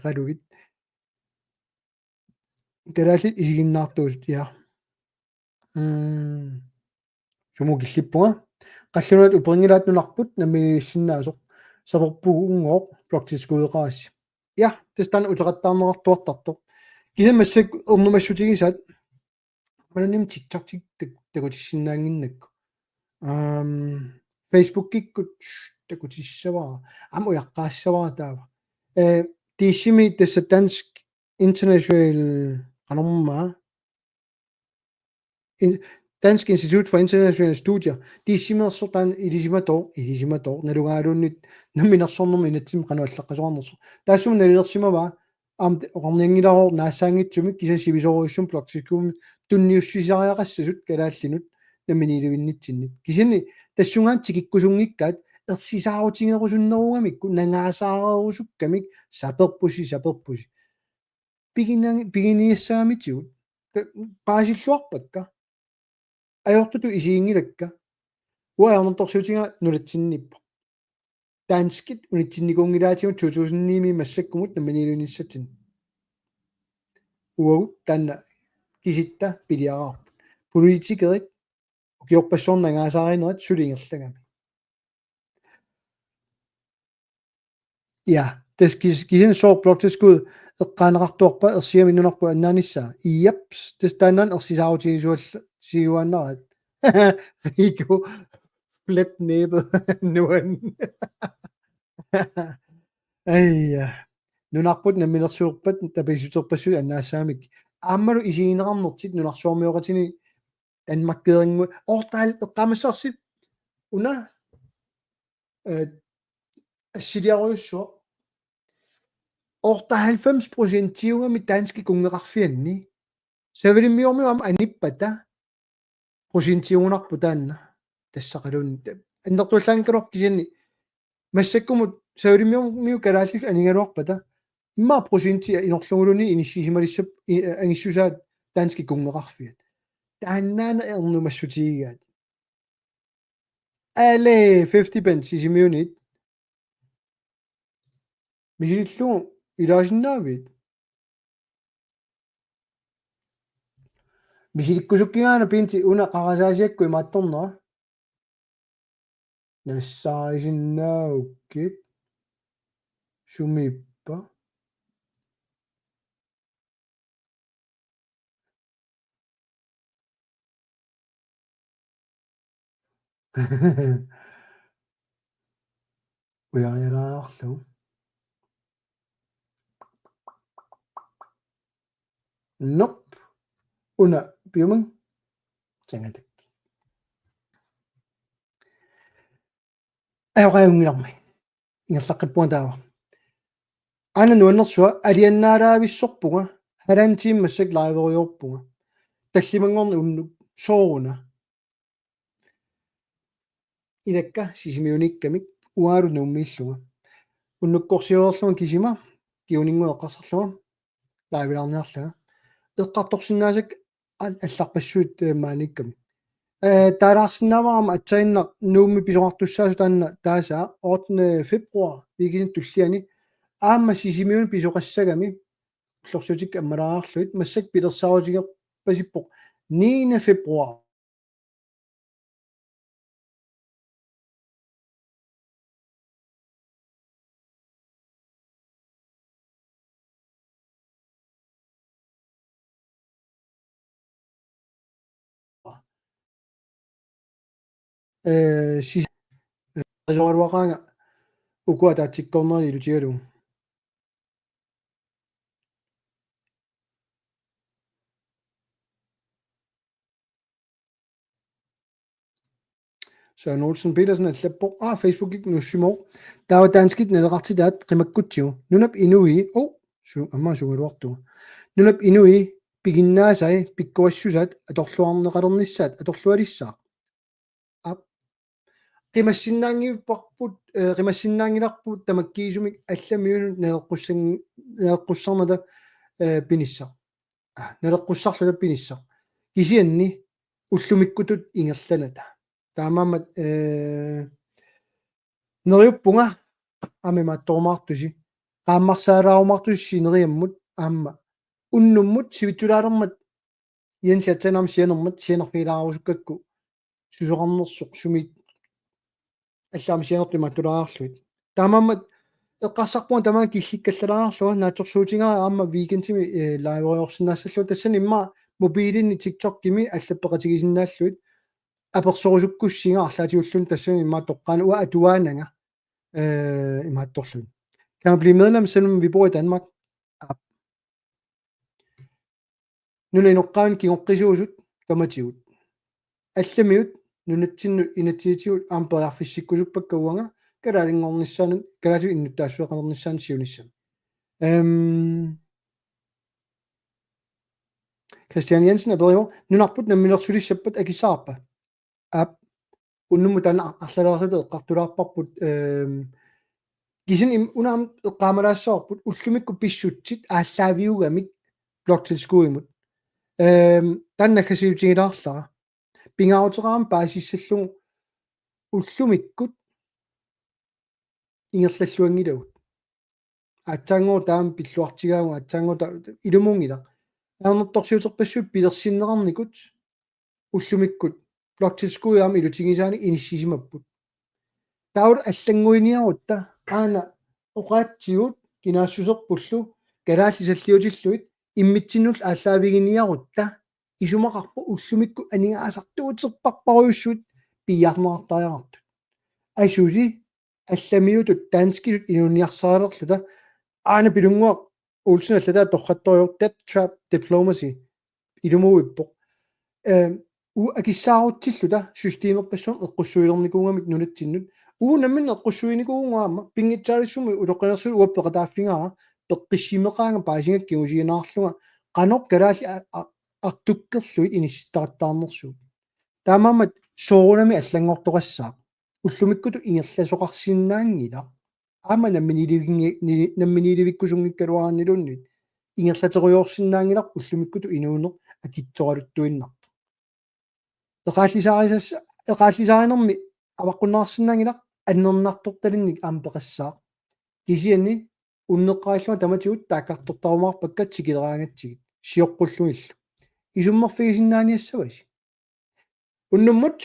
Qalugit. Kalaallit isiginnaartuusut, ja. Mm. Sumut killippunga. Qallunaat uperinngilaat nunarput namminiilivissinnaasoq. Saperpugooq bloktilskuddeqarassi. Ja, tassa taanna uteqattaarneqartuartartoq. Kisianni massakkut ernumassutigisaat. Maannakkut TikTok tik-, tak-, takutissinnaannginnakku. Ehm, Facebookikkut, shh, takutissavara. Aamma ujaqqaassavara taava. Eh, Diissimi tassa Dansk International, qanormaa? In-, Dansk Institut for Internationale Studier. Diissimeersoq taanna ilisimatooq, ilisimatooq, nalugaaluunniit namminersornermut inatsimmi qanoq allaqqasoqarnersoq. Taassuma nalilersimavaa, aamma oqarnianngilaarpara naassaanngitsumik kisianni sivisoorujussuarmik bloktilskuddimik tunniussisariaqassasut kalaallinut namminiilivinnitsinnit. Kisianni tassunga tikikkusunngikkaat ersisaarutigerusunnerugamikku nangaasaareerusukkamik saperpusi, saperpusi. Piginang-, piginiassagamitigut. Ka-, paasilluarpakka. Ajortutut isiginngilakka. Uanga ajornartorsiutiga nunatsinniippoq. Danskit unitsinnikuunngilaatigut to tusind ni-mi massakkumut namminiilivinnissatsinnut. Uagut taanna kisitta piliaraarput. Politikerit ukiorpassuarni nangaasaarinerat suli ingerlagami. Ja, tassa kis-, kisianni sooq bloktilskud eqqaaneqartuarpa ersigami nunarput annaanissaa? Japs, tassa taannaana ersisaarutigiuaannaraat. Riku, flat næbet, nuan. Ai, ja. Nunarput namminersulerpat tapiissuterpassuit annaassagamik. aammalu isigineqarnertik nunarsuarmioqatini Danmarkerinngu-, oortaal eqqaamassavarsi una, eh, assiliarujussuaq. Otteoghalvfems procentiugami danskit kunngeqarfianni. Savalimmiormiut aamma anippata procentiugunarpoq taanna. Tassaqaluunniit. Annertuallaanngikkaluarpoq kisianni massakkumut savalimmiormiut kalaallit anigaluarpata. Immaqa procentia inorluguluunniit inissisimalissapput i-, angissusaat danskit kunngeqarfiat. Taannaana ernumassutigigaat. Ale, fifty pence Sisimiunit. Misilillugu ilaasinnaavit? Misilikkusukkigaana pinti una qarasaasiakkut imaattornera. Nassaarisinnaagukkit. Sumiippa? Ujarjalaarlu. Nop. Una piumang. Sangatak. Ajoqajunngilarmi. Ingerlaqqippunga taava. Aana nuannersua aliannaalaavissorpunga, halvanden time massakkut liveeriarpunga. Tallimanngorneq unnuk sooruna. Ilakka Sisimiuniikkamik uangalu Nuummiillunga. Unnukkorsiorlunga kisima, kiuninnguaq eqqarsarlunga. Live-ilaarniarlanga. Eqqartorsinnaasakka al-, allarpassuit, eh, maaniikkami. Eh, taalaarsinnaavara aamma aatsaannaq Nuummi pisoqartussaasoq taanna taasaa ottende februar weekendip tulliani aamma Sisimiuni pisoqassagami ullorsiutikka ammalaarlugit massakkut pilersaarutigerpasippoq niende februar. Eh, si-, eh, ajoraluaqaanga ukua ataatsikkoornerani ilutigalugu. Søren Olsen Petersen allappoq. Aa, Facebookikkut nuussimavoq. Taava danskit naleqartitaat qimakkutsigu. Nunap inui, oh, su-, aamma sugaluartugu. Nunap inui piginnaasai pikkorissusaat atorluarneqalernissaat atorlualissaaq. Aap. Qimassinnaanngipparput, eh, qimassinnaanngilarput tamakkiisumik allamiunut naleqqussan-, naleqqussarnata, eh, pinissaq. Ah, naleqqussarluta pinissaq. Kisianni ullumikkutut ingerlanata. Taamaammat, eh, neriuppunga aamma imaattorumaartusi. Qaammarsaalaarumaartusi sineriammut aamma unnummut sivitsulaalermat Jens Jatsanam sianermat sianerfigilaarusukkakku susoqarnersoq sumit allaammi sianertut imaattulaarlugit. Taamaammat eqqarsarpunga tamaanga killikkallalaarlunga naatsorsuutigaara aamma weekendimi, eh, liveeriorsinnaassallugu tassani immaqa mobilinni TikTokimi allappeqatigisinnaallugit apersorusukkussinga arlaatigulluunniit tassani immaqa toqqaannaq uanga atuaananga, eh, imaattorlugit. Kan man blive medlem, selvom vi bor i Danmark? Aap. Nunap inoqqaavinik kingoqqisuusut tamatigut. Allamiut nunatsinnut inatsisitigut aamma periarfissikkusuppakka uanga kalaalinngornissaanut, kalaallisut innuttaassuseqalernissaanut siunissami. Ehm, Christian Jensen aperivoq: Nunarput namminersulissappat akissaqarpa? Aap, unnummut taanna ar-, arlalaarluta eqqartulaarparput, ehm, kisianni im-, una aamma eqqaamalaassavarput ullumikkut pissutsit aallaaviugamik bloktilskuddimut. Ehm, taanna naggasiutigilaarlara. Pingaaruteqarami paasissallugu ullumikkut ingerlalluanngilagut. Aatsaannguaq taama pilluartigaagut, aatsaannguaq ta-, ilumuunngilaq. Ajornartorsiuterpassuit pilersinneqarnikut ullumikkut bloktilskuddit aamma ilutigisaanik inissisimapput. Taava allannguiniarutta aana oqaatsigut kinaassuserpullu kalaallit salliutillugit immitsinnut aallaaviginiarutta isumaqarpoq ullumikkut aningaasartuuterparparujussuit piiarneqartariaqartut. Asuli allamiutut danskisut inuuniarsarilerluta aana Pilunnguaq Olsen allataa torrattorujussuuvoq, debt trap diplomacy ilumuuippoq. Ehm, u akissaarutsilluta systemerpassuarnik eqqussuilernikuugamik nunatsinnut. Uagut namminneq eqqussuinikuuvugut aamma, pinngitsaaliissummik utoqqalinersiutit uanga peqataaffigaara, peqqissimeqaanga paasigakku kingusinnaarlunga, qanoq kalaallit a-, a-, artukkerlugit inissittaqattaarnersugut. Taamaammat soorunami allanngortoqassaaq. Ullumikkutut ingerlasoqarsinnaanngilaq. Aamma namminiilivingi-, ni-, namminiilivikkusunngikkaluarluunniit ingerlaterujoorsinnaanngilaq ullumikkutut inuuneq akitsoraluttuinnartoq. Eqaallisaarisas-, eqaallisaarinermi avaqqunneqarsinnaanngilaq, annernartortalinnik aamma peqassaaq. Kisianni unneqqarillunga tamatigut taakkartortarumaarpakka tikileraangatsigit, sioqqullugillu. Isummerfigisinnaaniassavasi. Unnummut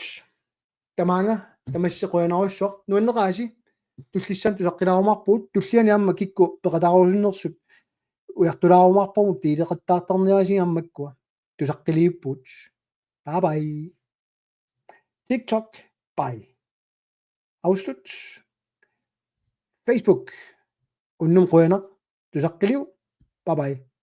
tamaanga tamassi qujanarsuaq, nuanneqaasi, tullissaani tusaqqilaarumaarpugut, tulliani aamma kikkut peqataarusunnersut ujartulaarumaarpagut, tiileqattaartarniarisigut aamma makkua. Tusaqqiliuppugut. Bye bye. TikTok, bye. Afslut. Facebook, unnuk qujanaq, tusaqqiliuk. Bye bye.